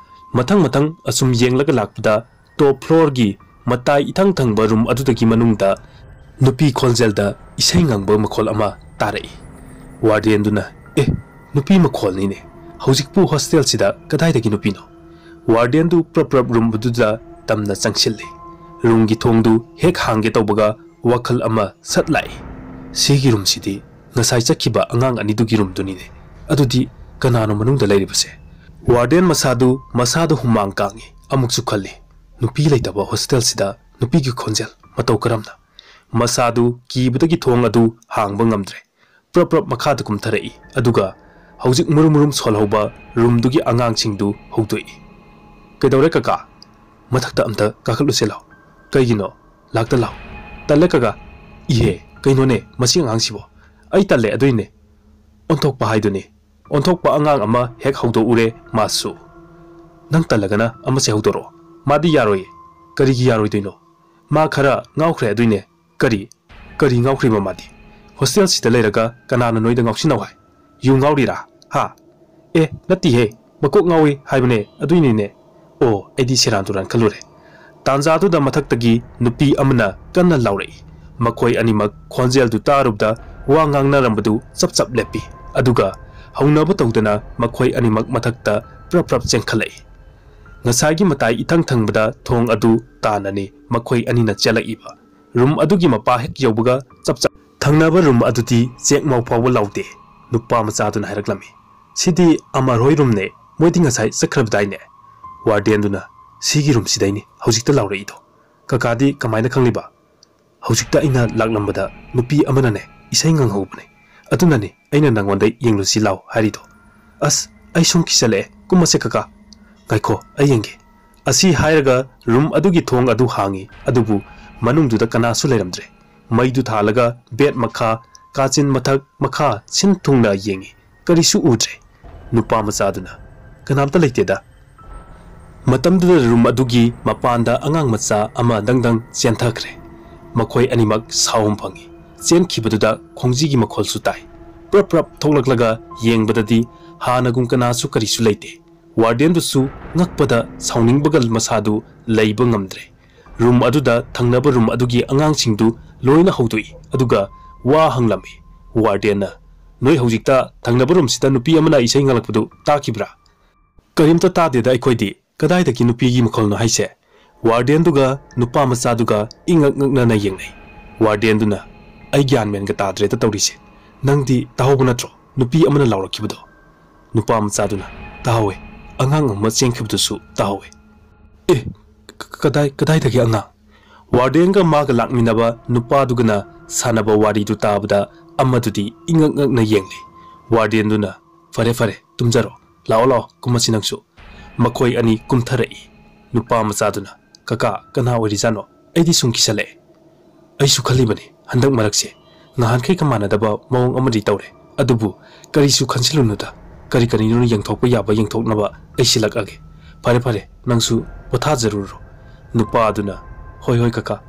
ꯃꯊꯪ ꯃꯊꯪ ꯑꯁꯨꯝ ꯌꯦꯡꯂꯒ ꯂꯥꯛꯄꯗ, ꯇꯣꯞ ꯐ꯭ꯂꯣꯔꯒꯤ ꯃꯇꯥꯏ ꯏꯊꯪ ꯊꯪꯕ ꯔꯨꯝ ꯑꯗꯨꯗꯒꯤ ꯃꯅꯨꯡꯗ ꯅꯨꯄꯤ ꯈꯣꯟꯖꯦꯜꯗ ꯏꯁꯩ ꯉꯪꯕ ꯃꯈꯣꯜ ꯑꯃ ꯇꯥꯔꯛꯏ꯫ ꯋꯥꯔꯗꯦꯟꯗꯨꯅ, "ꯑꯦ, ꯅꯨꯄꯤ ꯃꯈꯣꯜꯅꯤꯅꯦ꯫ ꯍꯧꯖꯤꯛꯄꯨ ꯍꯣꯁꯇꯦꯜꯁꯤꯗ ꯀꯗꯥꯏꯗꯒꯤ ꯅꯨꯄꯤꯅꯣ?" ꯋꯥꯔꯗꯦꯟꯗꯨ ꯄ꯭ꯔꯞ ꯄ꯭ꯔꯞ ꯔꯨꯝ ꯑꯗꯨꯗ ꯇꯝꯅ ꯆꯪꯁꯤꯜꯂꯤ꯫ ꯔꯨꯝꯒꯤ ꯊꯣꯡꯗꯨ ꯍꯦꯛ ꯍꯥꯡꯒꯦ ꯇꯧꯕꯒ ꯋꯥꯈꯜ ꯑꯃ ꯁꯠ ꯂꯥꯛꯏ꯫ "ꯁꯤꯒꯤ ꯔꯨꯝꯁꯤꯗꯤ ꯉꯁꯥꯏ ꯆꯠꯈꯤꯕ ꯑꯉꯥꯡ ꯑꯅꯤꯗꯨꯒꯤ ꯔꯨꯝꯗꯨꯅꯤꯅꯦ꯫ ꯑꯗꯨꯗꯤ ꯀꯅꯥꯅꯣ ꯃꯅꯨꯡꯗ ꯂꯩꯔꯤꯕꯁꯦ?" ꯋꯥꯔꯗꯦꯟ ꯃꯁꯥꯗꯨ, ꯃꯁꯥꯗꯨ ꯍꯨꯃꯥꯡ ꯀꯥꯡꯉꯤ꯫ ꯑꯃꯨꯛꯁꯨ ꯈꯜꯂꯤ, ꯅꯨꯄꯤ ꯂꯩꯇꯕ ꯍꯣꯁꯇꯦꯜꯁꯤꯗ ꯅꯨꯄꯤꯒꯤ ꯈꯣꯟꯖꯦꯜ ꯃꯇꯧ ꯀꯔꯝꯅ? ꯃꯁꯥꯗꯨ ꯀꯤꯕꯗꯒꯤ ꯊꯣꯡ ꯑꯗꯨ ꯍꯥꯡꯕ ꯉꯝꯗ꯭ꯔꯦ꯫ ꯄ꯭ꯔꯞ ꯄ꯭ꯔꯞ ꯃꯈꯥꯗ ꯀꯨꯝꯊꯔꯛꯏ, ꯑꯗꯨꯒ ꯍꯧꯖꯤꯛ ꯃꯨꯔꯨꯝ ꯃꯨꯔꯨꯝ ꯁꯣꯜꯍꯧꯕ ꯔꯨꯝꯗꯨꯒꯤ ꯑꯉꯥꯡꯁꯤꯡꯗꯨ ꯍꯧꯗꯣꯛꯏ꯫ "ꯀꯩꯗꯧꯔꯦ ꯀꯀꯥ? ꯃꯊꯛꯇ ꯑꯝꯇ ꯀꯥꯈꯠꯂꯨꯁꯦ ꯂꯥꯎ꯫" "ꯀꯩꯒꯤꯅꯣ? ꯂꯥꯛꯇ ꯂꯥꯎ꯫" "ꯇꯜꯂꯦ ꯀꯀꯥ꯫" "ꯏꯍꯦ, ꯀꯩꯅꯣꯅꯦ ꯃꯁꯤ ꯑꯉꯥꯡꯁꯤꯕꯣ?" "ꯑꯩ ꯇꯜꯂꯦ ꯑꯗꯨꯏꯅꯦ꯫" ꯑꯣꯟꯊꯣꯛꯄ ꯍꯥꯏꯗꯨꯅꯤ꯫ ꯑꯣꯟꯊꯣꯛꯄ ꯑꯉꯥꯡ ꯑꯃ ꯍꯦꯛ ꯍꯧꯗꯣꯛꯎꯔꯦ ꯃꯥꯁꯨ꯫ "ꯅꯪ ꯇꯜꯂꯒꯅ ꯑꯃꯁꯦ ꯍꯧꯗꯣꯔꯛꯑꯣ꯫" "ꯃꯥꯗꯤ ꯌꯥꯔꯣꯏꯌꯦ꯫" "ꯀꯔꯤꯒꯤ ꯌꯥꯔꯣꯏꯗꯣꯏꯅꯣ?" "ꯃꯥ ꯈꯔ ꯉꯥꯎꯈ꯭ꯔꯦ ꯑꯗꯨꯏꯅꯦ꯫" "ꯀꯔꯤ? ꯀꯔꯤ ꯉꯥꯎꯈ꯭ꯔꯤꯕ ꯃꯥꯗꯤ? ꯍꯣꯁꯇꯦꯜꯁꯤꯗ ꯂꯩꯔꯒ ꯀꯅꯥꯅ ꯅꯣꯏꯗ ꯉꯥꯎꯁꯤꯟꯅꯧ ꯍꯥꯏ? ꯌꯨ ꯉꯥꯎꯔꯤꯔꯥ? ꯍꯥ?" "ꯑꯦ, ꯅꯠꯇꯤꯍꯦ, ꯃꯀꯣꯛ ꯉꯥꯎꯏ ꯍꯥꯏꯕꯅꯦ, ꯑꯗꯨꯏꯅꯤꯅꯦ꯫" "ꯑꯣ, ꯑꯩꯗꯤ ꯁꯦꯔꯥꯟ ꯇꯨꯔꯥꯟ ꯈꯜꯂꯨꯔꯦ꯫" ꯇꯥꯟꯖꯥꯗꯨꯗ ꯃꯊꯛꯇꯒꯤ ꯅꯨꯄꯤ ꯑꯃꯅ ꯀꯟꯅ ꯂꯥꯎꯔꯛꯏ꯫ ꯃꯈꯣꯏ ꯑꯅꯤꯃꯛ ꯈꯣꯟꯖꯦꯜꯗꯨ ꯇꯥꯔꯨꯕꯗ ꯋꯥ ꯉꯥꯡꯅꯔꯝꯕꯗꯨ ꯆꯞ ꯆꯞ ꯂꯦꯞꯄꯤ꯫ ꯑꯗꯨꯒ ꯍꯧꯅꯕ ꯇꯧꯗꯅ ꯃꯈꯣꯏ ꯑꯅꯤꯃꯛ ꯃꯊꯛꯇ ꯄ꯭ꯔꯞ ꯄ꯭ꯔꯞ ꯆꯦꯟꯈꯠꯂꯛꯏ꯫ ꯉꯁꯥꯏꯒꯤ ꯃꯇꯥꯏ ꯏꯊꯪ ꯊꯪꯕꯗ ꯊꯣꯡ ꯑꯗꯨ ꯇꯥꯟꯅꯅꯤ ꯃꯈꯣꯏ ꯑꯅꯤꯅ ꯆꯦꯜꯂꯛꯏꯕ꯫ ꯔꯨꯝ ꯑꯗꯨꯒꯤ ꯃꯄꯥ ꯍꯦꯛ ꯌꯧꯕꯒ ꯆꯞ ꯆꯞ ꯊꯪꯅꯕ ꯔꯨꯝ ꯑꯗꯨꯗꯤ ꯆꯦꯛ ꯃꯥꯎ ꯐꯥꯎꯕ ꯂꯥꯎꯗꯦ꯫ ꯅꯨꯄꯥ ꯃꯆꯥꯗꯨꯅ ꯍꯥꯏꯔꯛꯂꯝꯃꯤ, "ꯁꯤꯗꯤ ꯑꯃꯔ ꯍꯣꯏ ꯔꯨꯝꯅꯦ, ꯃꯣꯏꯗꯤ ꯉꯁꯥꯏ ꯆꯠꯈ꯭ꯔꯕꯗꯥꯏꯅꯦ?" ꯋꯥꯔꯗꯦꯟꯗꯨꯅ, "ꯁꯤꯒꯤ ꯔꯨꯝꯁꯤꯗꯩꯅꯤ ꯍꯧꯖꯤꯛꯇ ꯂꯥꯎꯔꯛꯏꯗꯣ꯫ ꯀꯀꯥꯗꯤ ꯀꯃꯥꯏꯅ ꯈꯪꯂꯤꯕ?" "ꯍꯧꯖꯤꯛꯇ ꯑꯩꯅ ꯂꯥꯛꯂꯝꯕꯗ ꯅꯨꯄꯤ ꯑꯃꯅꯅꯦ ꯏꯁꯩ ꯉꯪꯍꯧꯕꯅꯦ, ꯑꯗꯨꯅꯅꯦ ꯑꯩꯅ ꯅꯪꯉꯣꯟꯗ ꯌꯦꯡꯂꯨꯁꯤ ꯂꯥꯎ ꯍꯥꯏꯔꯤꯗꯣ꯫" "ꯑꯁ, ꯑꯩ ꯁꯨꯝ ꯀꯤꯁꯜꯂꯛꯑꯦ, ꯀꯨꯝꯃꯁꯦ ꯀꯀꯥ꯫" "ꯉꯥꯏꯈꯣ, ꯑꯩ ꯌꯦꯡꯒꯦ꯫" ꯑꯁꯤ ꯍꯥꯏꯔꯒ ꯔꯨꯝ ꯑꯗꯨꯒꯤ ꯊꯣꯡ ꯑꯗꯨ ꯍꯥꯡꯉꯤ, ꯑꯗꯨꯕꯨ ꯃꯅꯨꯡꯗꯨꯗ ꯀꯅꯥꯁꯨ ꯂꯩꯔꯝꯗ꯭ꯔꯦ꯫ ꯃꯩꯗꯨ ꯊꯥꯜꯂꯒ ꯕꯦꯗ ꯃꯈꯥ, ꯀꯥꯆꯤꯟ ꯃꯊꯛ ꯃꯈꯥ ꯁꯤꯟ ꯊꯨꯡꯅ ꯌꯦꯡꯉꯤ꯫ ꯀꯔꯤꯁꯨ ꯎꯗ꯭ꯔꯦ꯫ ꯅꯨꯄꯥ ꯃꯆꯥꯗꯨꯅ, "ꯀꯅꯥꯝꯇ ꯂꯩꯇꯦꯗ"꯫ ꯃꯇꯝꯗꯨꯗ ꯔꯨꯝ ꯑꯗꯨꯒꯤ ꯃꯄꯥꯟꯗ ꯑꯉꯥꯡ ꯃꯆꯥ ꯑꯃ ꯗꯪ ꯗꯪ ꯆꯦꯟꯊꯈ꯭ꯔꯦ꯫ ꯃꯈꯣꯏ ꯑꯅꯤꯃꯛ ꯁꯥꯎꯐꯝ ꯐꯪꯏ꯫ ꯆꯦꯟꯈꯤꯕꯗꯨꯗ ꯈꯣꯡꯖꯤꯒꯤ ꯃꯈꯣꯜꯁꯨ ꯇꯥꯏ꯫ ꯄ꯭ꯔꯞ ꯄ꯭ꯔꯞ ꯊꯣꯛꯂꯛꯂꯒ ꯌꯦꯡꯕꯗꯗꯤ ꯍꯥꯟꯅꯒꯨꯝ ꯀꯅꯥꯁꯨ ꯀꯔꯤꯁꯨ ꯂꯩꯇꯦ꯫ ꯋꯥꯔꯗꯦꯟꯗꯨꯁꯨ ꯉꯛꯄꯗ ꯁꯥꯎꯅꯤꯡꯕꯒ ꯃꯁꯥꯗꯨ ꯂꯩꯕ ꯉꯝꯗ꯭ꯔꯦ꯫ ꯔꯨꯝ ꯑꯗꯨꯗ ꯊꯪꯅꯕ ꯔꯨꯝ ꯑꯗꯨꯒꯤ ꯑꯉꯥꯡꯁꯤꯡꯗꯨ ꯂꯣꯏꯅ ꯍꯧꯗꯣꯛꯏ, ꯑꯗꯨꯒ ꯋꯥ ꯍꯪꯂꯝꯃꯤ꯫ ꯋꯥꯔꯗꯦꯟꯅ, "ꯅꯣꯏ ꯍꯧꯖꯤꯛꯇ ꯊꯪꯅꯕ ꯔꯨꯝꯁꯤꯗ ꯅꯨꯄꯤ ꯑꯃꯅ ꯏꯁꯩ ꯉꯪꯂꯛꯄꯗꯨ ꯇꯥꯈꯤꯕ꯭ꯔꯥ?" "ꯀꯔꯤꯝꯇ ꯇꯥꯗꯦꯗ ꯑꯩꯈꯣꯏꯗꯤ꯫ ꯀꯗꯥꯏꯗꯒꯤ ꯅꯨꯄꯤꯒꯤ ꯃꯈꯣꯜꯅꯣ ꯍꯥꯏꯁꯦ?" ꯋꯥꯔꯗꯦꯟꯗꯨꯒ ꯅꯨꯄꯥ ꯃꯆꯥꯗꯨꯒ ꯏꯉꯛ ꯉꯛꯅꯅ ꯌꯦꯡꯅꯩ꯫ ꯋꯥꯔꯗꯦꯟꯗꯨꯅ, "ꯑꯩ ꯒ꯭ꯌꯥꯟ ꯃꯦꯟꯒ ꯇꯥꯗ꯭ꯔꯦꯗ ꯇꯧꯔꯤꯁꯦ꯫ ꯅꯪꯗꯤ ꯇꯥꯍꯧꯕ ꯅꯠꯇ꯭ꯔꯣ ꯅꯨꯄꯤ ꯑꯃꯅ ꯂꯥꯎꯔꯛꯈꯤꯕꯗꯣ?" ꯅꯨꯄꯥ ꯃꯆꯥꯗꯨꯅ, "ꯇꯥꯍꯧꯋꯦ꯫ ꯑꯉꯥꯡ ꯑꯃ ꯆꯦꯟꯈꯤꯕꯗꯨꯁꯨ ꯇꯥꯍꯧꯋꯦ꯫" "ꯑꯦ, ꯀ-, ꯀꯗꯥꯏ-, ꯀꯗꯥꯏꯗꯒꯤ ꯑꯉꯥꯡ?" ꯋꯥꯔꯗꯦꯟꯒ ꯃꯥꯒ ꯂꯥꯛꯃꯤꯟꯅꯕ ꯅꯨꯄꯥꯗꯨꯒꯅ ꯁꯥꯟꯅꯕ ꯋꯥꯔꯤꯗꯨ ꯇꯥꯕꯗ ꯑꯃꯗꯨꯗꯤ ꯏꯉꯛ ꯉꯛꯅ ꯌꯦꯡꯂꯤ꯫ ꯋꯥꯔꯗꯦꯟꯗꯨꯅ, "ꯐꯔꯦ, ꯐꯔꯦ, ꯇꯨꯝꯖꯔꯣ꯫ ꯂꯥꯛꯑꯣ, ꯂꯥꯛꯑꯣ, ꯀꯨꯝꯃꯁꯤ ꯅꯪꯁꯨ꯫" ꯃꯈꯣꯏ ꯑꯅꯤ ꯀꯨꯝꯊꯔꯛꯏ꯫ ꯅꯨꯄꯥ ꯃꯆꯥꯗꯨꯅ, "ꯀꯀꯥ, ꯀꯅꯥ ꯑꯣꯏꯔꯤꯖꯥꯠꯅꯣ? ꯑꯩꯗꯤ ꯁꯨꯝ ꯀꯤꯁꯜꯂꯛꯑꯦ꯫" "ꯑꯩꯁꯨ ꯈꯜꯂꯤꯕꯅꯤ ꯍꯟꯗꯛ ꯃꯔꯛꯁꯦ ꯉꯍꯥꯟꯈꯩꯒ ꯃꯥꯟꯅꯗꯕ ꯃꯑꯣꯡ ꯑꯃꯗꯤ ꯇꯧꯔꯦ꯫ ꯑꯗꯨꯕꯨ ꯀꯔꯤꯁꯨ ꯈꯟꯖꯤꯜꯂꯨꯅꯨꯗ, ꯀꯔꯤ ꯀꯔꯤꯅꯣ ꯌꯦꯡꯊꯣꯛꯄ ꯌꯥꯕ ꯌꯦꯡꯊꯣꯛꯅꯕ ꯑꯩ ꯁꯤꯜꯂꯛꯑꯒꯦ꯫ ꯐꯔꯦ ꯐꯔꯦ, ꯅꯪꯁꯨ ꯄꯣꯊꯥꯖꯔꯨꯔꯣ꯫" ꯅꯨꯄꯥ ꯑꯗꯨꯅ, "ꯍꯣꯏ ꯍꯣꯏ ꯀꯀꯥ꯫"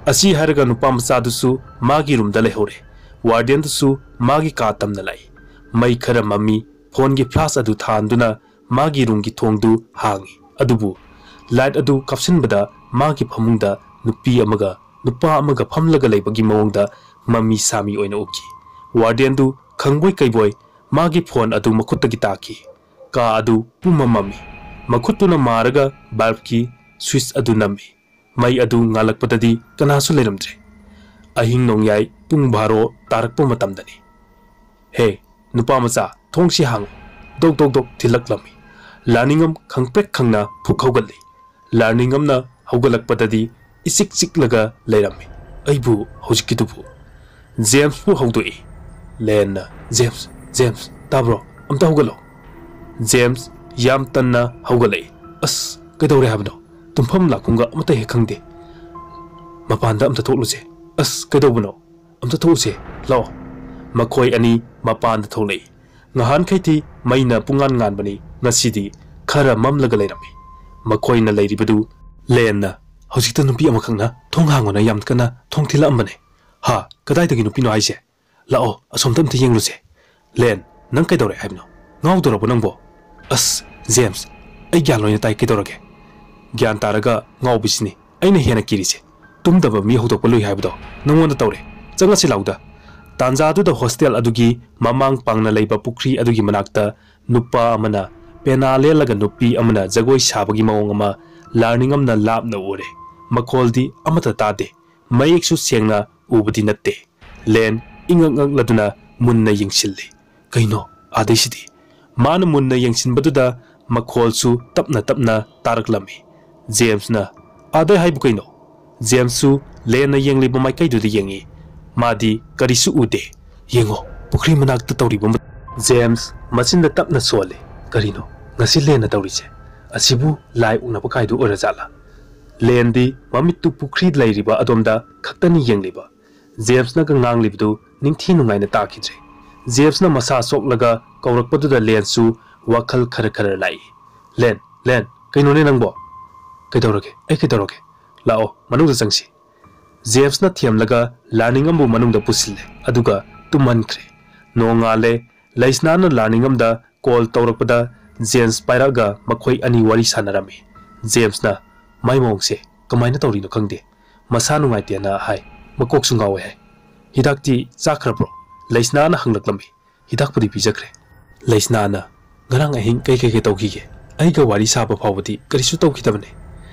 ꯑꯁꯤ ꯍꯥꯏꯔꯒ ꯅꯨꯄꯥ ꯃꯆꯥꯗꯨꯁꯨ ꯃꯥꯒꯤ ꯔꯨꯝꯗ ꯂꯩꯍꯧꯔꯦ꯫ ꯋꯥꯔꯗꯦꯟꯗꯨꯁꯨ ꯃꯥꯒꯤ ꯀꯥ ꯇꯝꯅ ꯂꯥꯛꯏ꯫ ꯃꯩ ꯈꯔ ꯃꯝꯃꯤ꯫ ꯐꯣꯟꯒꯤ ꯐ꯭ꯂꯥꯁ ꯑꯗꯨ ꯊꯥꯟꯗꯨꯅ ꯃꯥꯒꯤ ꯔꯨꯝꯒꯤ ꯊꯣꯡꯗꯨ ꯍꯥꯡꯏ꯫ ꯑꯗꯨꯕꯨ ꯂꯥꯏꯠ ꯑꯗꯨ ꯀꯥꯞꯁꯤꯟꯕꯗ ꯃꯥꯒꯤ ꯐꯃꯨꯡꯗ ꯅꯨꯄꯤ ꯑꯃꯒ ꯅꯨꯄꯥ ꯑꯃꯒ ꯐꯝꯂꯒ ꯂꯩꯕꯒꯤ ꯃꯑꯣꯡꯗ ꯃꯃꯤ ꯁꯥꯃꯤ ꯑꯣꯏꯅ ꯎꯈꯤ꯫ ꯋꯥꯔꯗꯦꯟꯗꯨ ꯈꯪꯕꯣꯏ ꯀꯩꯕꯣꯏ ꯃꯥꯒꯤ ꯐꯣꯟ ꯑꯗꯨ ꯃꯈꯨꯠꯇꯒꯤ ꯇꯥꯈꯤ꯫ ꯀꯥ ꯑꯗꯨ ꯄꯨꯝꯃꯝ ꯃꯝꯃꯤ꯫ ꯃꯈꯨꯠꯇꯨꯅ ꯃꯥꯔꯒ ꯕꯜꯕꯀꯤ ꯁ꯭ꯋꯤꯆ ꯑꯗꯨ ꯅꯝꯃꯤ꯫ ꯃꯩ ꯑꯗꯨ ꯉꯥꯜꯂꯛꯄꯗꯗꯤ ꯀꯅꯥꯁꯨ ꯂꯩꯔꯝꯗ꯭ꯔꯦ꯫ ꯑꯍꯤꯡ ꯅꯣꯡꯌꯥꯏ ꯄꯨꯡ ꯕꯥꯔꯣ ꯇꯥꯔꯛꯄ ꯃꯇꯝꯗꯅꯤ꯫ "ꯍꯦ, ꯅꯨꯄꯥ ꯃꯆꯥ, ꯊꯣꯡꯁꯤ ꯍꯥꯡꯉꯨ!" ꯗꯣꯛ ꯗꯣꯛ ꯗꯣꯛ ꯊꯤꯜꯂꯛꯂꯝꯃꯤ꯫ ꯂꯥꯔꯅꯤꯡꯉꯝ ꯈꯪꯄ꯭ꯔꯦꯛ ꯈꯪꯅ ꯐꯨꯛ ꯍꯧꯒꯠꯂꯤ꯫ ꯂꯥꯔꯅꯤꯡꯉꯝꯅ ꯍꯧꯒꯠꯂꯛꯄꯗꯗꯤ ꯏꯆꯤꯛ ꯆꯤꯛꯂꯒ ꯂꯩꯔꯝꯃꯤ꯫ "ꯑꯩꯕꯨ ꯍꯧꯖꯤꯛꯀꯤꯗꯨꯕꯨ?" ꯖꯦꯝꯁꯄꯨ ꯍꯧꯗꯣꯛꯏ꯫ ꯂꯦꯟꯅ, "ꯖꯦꯝꯁ, ꯖꯦꯝꯁ, ꯇꯥꯕ꯭ꯔꯣ? ꯑꯝꯇ ꯍꯧꯒꯠꯂꯣ!" ꯖꯦꯝꯁ ꯌꯥꯝ ꯇꯟꯅ ꯍꯧꯒꯠꯂꯛꯏ꯫ "ꯑꯁ, ꯀꯩꯗꯧꯔꯦ ꯍꯥꯏꯕꯅꯣ? ꯇꯨꯝꯐꯝ ꯂꯥꯛꯐꯝꯒ ꯑꯃꯠꯇ ꯍꯦꯛ ꯈꯪꯗꯦ꯫ ꯃꯄꯥꯟꯗ ꯑꯝꯇ ꯊꯣꯛꯂꯨꯁꯦ꯫" "ꯑꯁ, ꯀꯩꯗꯧꯕꯅꯣ? ꯑꯝꯇ ꯊꯣꯛꯎꯁꯦ, ꯂꯥꯛꯑꯣ꯫" ꯃꯈꯣꯏ ꯑꯅꯤ ꯃꯄꯥꯟꯗ ꯊꯣꯛꯂꯛꯏ꯫ ꯉꯍꯥꯟꯈꯩꯗꯤ ꯃꯩꯅ ꯄꯨꯡꯉꯥꯟ ꯉꯥꯟꯕꯅꯤ, ꯉꯁꯤꯗꯤ ꯈꯔ ꯃꯝꯂꯒ ꯂꯩꯔꯝꯃꯤ꯫ ꯃꯈꯣꯏꯅ ꯂꯩꯔꯤꯕꯗꯨ ꯂꯦꯟꯅ ꯍꯧꯖꯤꯛꯇ ꯅꯨꯄꯤ ꯑꯃꯈꯛꯅ ꯊꯣꯡ ꯍꯥꯡꯉꯣꯅ ꯌꯥꯝ ꯀꯟꯅ ꯊꯣꯡ ꯊꯤꯜꯂꯛꯑꯝꯕꯅꯦ꯫ "ꯍꯥ? ꯀꯗꯥꯏꯗꯒꯤ ꯅꯨꯄꯤꯅꯣ ꯍꯥꯏꯁꯦ? ꯂꯥꯛꯑꯣ, ꯑꯁꯣꯝꯗ ꯑꯝꯇ ꯌꯦꯡꯂꯨꯁꯦ꯫" "ꯂꯦꯟ, ꯅꯪ ꯀꯩꯗꯧꯔꯦ ꯍꯥꯏꯕꯅꯣ? ꯉꯥꯎꯗꯣꯔꯕꯣ ꯅꯪꯕꯣ?" "ꯑꯁ, ꯖꯦꯝꯁ, ꯑꯩ ꯒ꯭ꯌꯥꯟ ꯂꯣꯏꯅ ꯇꯥꯏ, ꯀꯩꯗꯧꯔꯒꯦ?" "ꯒ꯭ꯌꯥꯟ ꯇꯥꯔꯒ ꯉꯥꯎꯕꯁꯤꯅꯤ ꯑꯩꯅ ꯍꯦꯟꯅ ꯀꯤꯔꯤꯁꯦ꯫ ꯇꯨꯝꯗꯕ ꯃꯤ ꯍꯧꯗꯣꯛꯄ ꯂꯨꯏ ꯍꯥꯏꯕꯗꯣ ꯅꯪꯉꯣꯟꯗ ꯇꯧꯔꯦ꯫ ꯆꯪꯉꯁꯤ ꯂꯥꯎꯗ꯫" ꯇꯥꯟꯖꯥꯗꯨꯗ ꯍꯣꯁꯇꯦꯜ ꯑꯗꯨꯒꯤ ꯃꯃꯥꯡ ꯄꯥꯡꯅ ꯂꯩꯕ ꯄꯨꯈ꯭ꯔꯤ ꯑꯗꯨꯒꯤ ꯃꯅꯥꯛꯇ ꯅꯨꯄꯥ ꯑꯃꯅ ꯄꯦꯅꯥ ꯂꯦꯜꯂꯒ ꯅꯨꯄꯤ ꯑꯃꯅ ꯖꯒꯣꯏ ꯁꯥꯕꯒꯤ ꯃꯑꯣꯡ ꯑꯃ ꯂꯥꯔꯅꯤꯡꯉꯝꯅ ꯂꯥꯞꯅ ꯎꯔꯦ꯫ ꯃꯈꯣꯜꯗꯤ ꯑꯃꯠꯇ ꯇꯥꯗꯦ꯫ ꯃꯌꯦꯛꯁꯨ ꯁꯦꯡꯅ ꯎꯕꯗꯤ ꯅꯠꯇꯦ꯫ ꯂꯦꯟ ꯏꯉꯛ ꯉꯛꯂꯗꯨꯅ ꯃꯨꯟꯅ ꯌꯦꯡꯁꯤꯜꯂꯤ꯫ "ꯀꯩꯅꯣ ꯑꯥꯗꯩꯁꯤꯗꯤ?" ꯃꯥꯅ ꯃꯨꯟꯅ ꯌꯦꯡꯁꯤꯟꯕꯗꯨꯗ ꯃꯈꯣꯜꯁꯨ ꯇꯞꯅ ꯇꯞꯅ ꯇꯥꯔꯛꯂꯝꯃꯤ꯫ ꯖꯦꯝꯁꯅ, "ꯑꯥꯗꯩ ꯍꯥꯏꯕꯨ ꯀꯩꯅꯣ?" ꯖꯦꯝꯁꯁꯨ ꯂꯦꯟꯅ ꯌꯦꯡꯂꯤꯕ ꯃꯥꯏꯀꯩꯗꯨꯗ ꯌꯦꯡꯉꯤ꯫ ꯃꯥꯗꯤ ꯀꯔꯤꯁꯨ ꯎꯗꯦ꯫ "ꯌꯦꯡꯉꯣ, ꯄꯨꯈ꯭ꯔꯤ ꯃꯅꯥꯛꯇ ꯇꯧꯔꯤꯕ ꯃ-" ꯖꯦꯝꯁ ꯃꯆꯤꯟꯗ ꯇꯞꯅ ꯁꯣꯜꯂꯤ꯫ "ꯀꯔꯤꯅꯣ ꯉꯁꯤ ꯂꯦꯟꯅ ꯇꯧꯔꯤꯁꯦ? ꯑꯁꯤꯕꯨ ꯂꯥꯏ ꯎꯅꯕ ꯀꯥꯏꯗꯨ ꯑꯣꯏꯔꯖꯥꯠꯂꯥ?" ꯂꯦꯟꯗꯤ ꯃꯃꯤꯠꯇꯨ ꯄꯨꯈ꯭ꯔꯤ ꯂꯩꯔꯤꯕ ꯑꯗꯣꯝꯗ ꯈꯛꯇꯅꯤ ꯌꯦꯡꯂꯤꯕ꯫ ꯖꯦꯝꯁꯅꯒ ꯉꯥꯡꯂꯤꯕꯗꯨ ꯅꯤꯡꯊꯤ ꯅꯨꯡꯉꯥꯏꯅ ꯇꯥꯈꯤꯗ꯭ꯔꯦ꯫ ꯖꯦꯝꯁꯅ ꯃꯁꯥ ꯁꯣꯛꯂꯒ ꯀꯧꯔꯛꯄꯗꯨꯗ ꯂꯦꯟꯁꯨ ꯋꯥꯈꯜ ꯈꯔ ꯈꯔ ꯂꯥꯛꯏ꯫ "ꯂꯦꯟ, ꯂꯦꯟ, ꯀꯩꯅꯣꯅꯦ ꯅꯪꯕꯣ?" "ꯀꯩꯗꯧꯔꯒꯦ? ꯑꯩ ꯀꯩꯗꯧꯔꯒꯦ? ꯂꯥꯛꯑꯣ, ꯃꯅꯨꯡꯗ ꯆꯪꯁꯤ꯫" ꯖꯦꯝꯁꯅ ꯊꯦꯝꯂꯒ ꯂꯥꯔꯅꯤꯡꯉꯝꯕꯨ ꯃꯅꯨꯡꯗ ꯄꯨꯁꯤꯜꯂꯦ, ꯑꯗꯨꯒ ꯇꯨꯝꯍꯟꯈ꯭ꯔꯦ꯫ ꯅꯣꯡꯉꯥꯜꯂꯦ꯫ ꯂꯩꯁꯅꯥꯅ ꯂꯥꯔꯅꯤꯡꯉꯝꯗ ꯀꯣꯜ ꯇꯧꯔꯛꯄꯗ ꯖꯦꯝꯁ ꯄꯥꯏꯔꯛꯑꯒ ꯃꯈꯣꯏ ꯑꯅꯤ ꯋꯥꯔꯤ ꯁꯥꯟꯅꯔꯝꯃꯤ꯫ ꯖꯦꯝꯁꯅ, "ꯃꯥꯏ ꯃꯑꯣꯡꯁꯦ ꯀꯃꯥꯏꯅ ꯇꯧꯔꯤꯅꯣ ꯈꯪꯗꯦ꯫ ꯃꯁꯥ ꯅꯨꯡꯉꯥꯏꯇꯦꯅ ꯍꯥꯏ꯫ ꯃꯀꯣꯛꯁꯨ ꯉꯥꯎꯋꯦ ꯍꯥꯏ꯫ ꯍꯤꯗꯥꯛꯇꯤ ꯆꯥꯈ꯭ꯔꯕ꯭ꯔꯣ?" ꯂꯩꯁꯅꯥꯅ ꯍꯪꯂꯛꯂꯝꯃꯤ꯫ "ꯍꯤꯗꯥꯛꯄꯨꯗꯤ ꯄꯤꯖꯈ꯭ꯔꯦ꯫" ꯂꯩꯁꯅꯥꯅ, "ꯉꯔꯥꯡ ꯑꯍꯤꯡ ꯀꯩ ꯀꯩ ꯀꯩ ꯇꯧꯈꯤꯒꯦ? ꯑꯩꯒ ꯋꯥꯔꯤ ꯁꯥꯕ ꯐꯥꯎꯕꯗꯤ ꯀꯔꯤꯁꯨ ꯇꯧꯈꯤꯗꯕꯅꯦ꯫"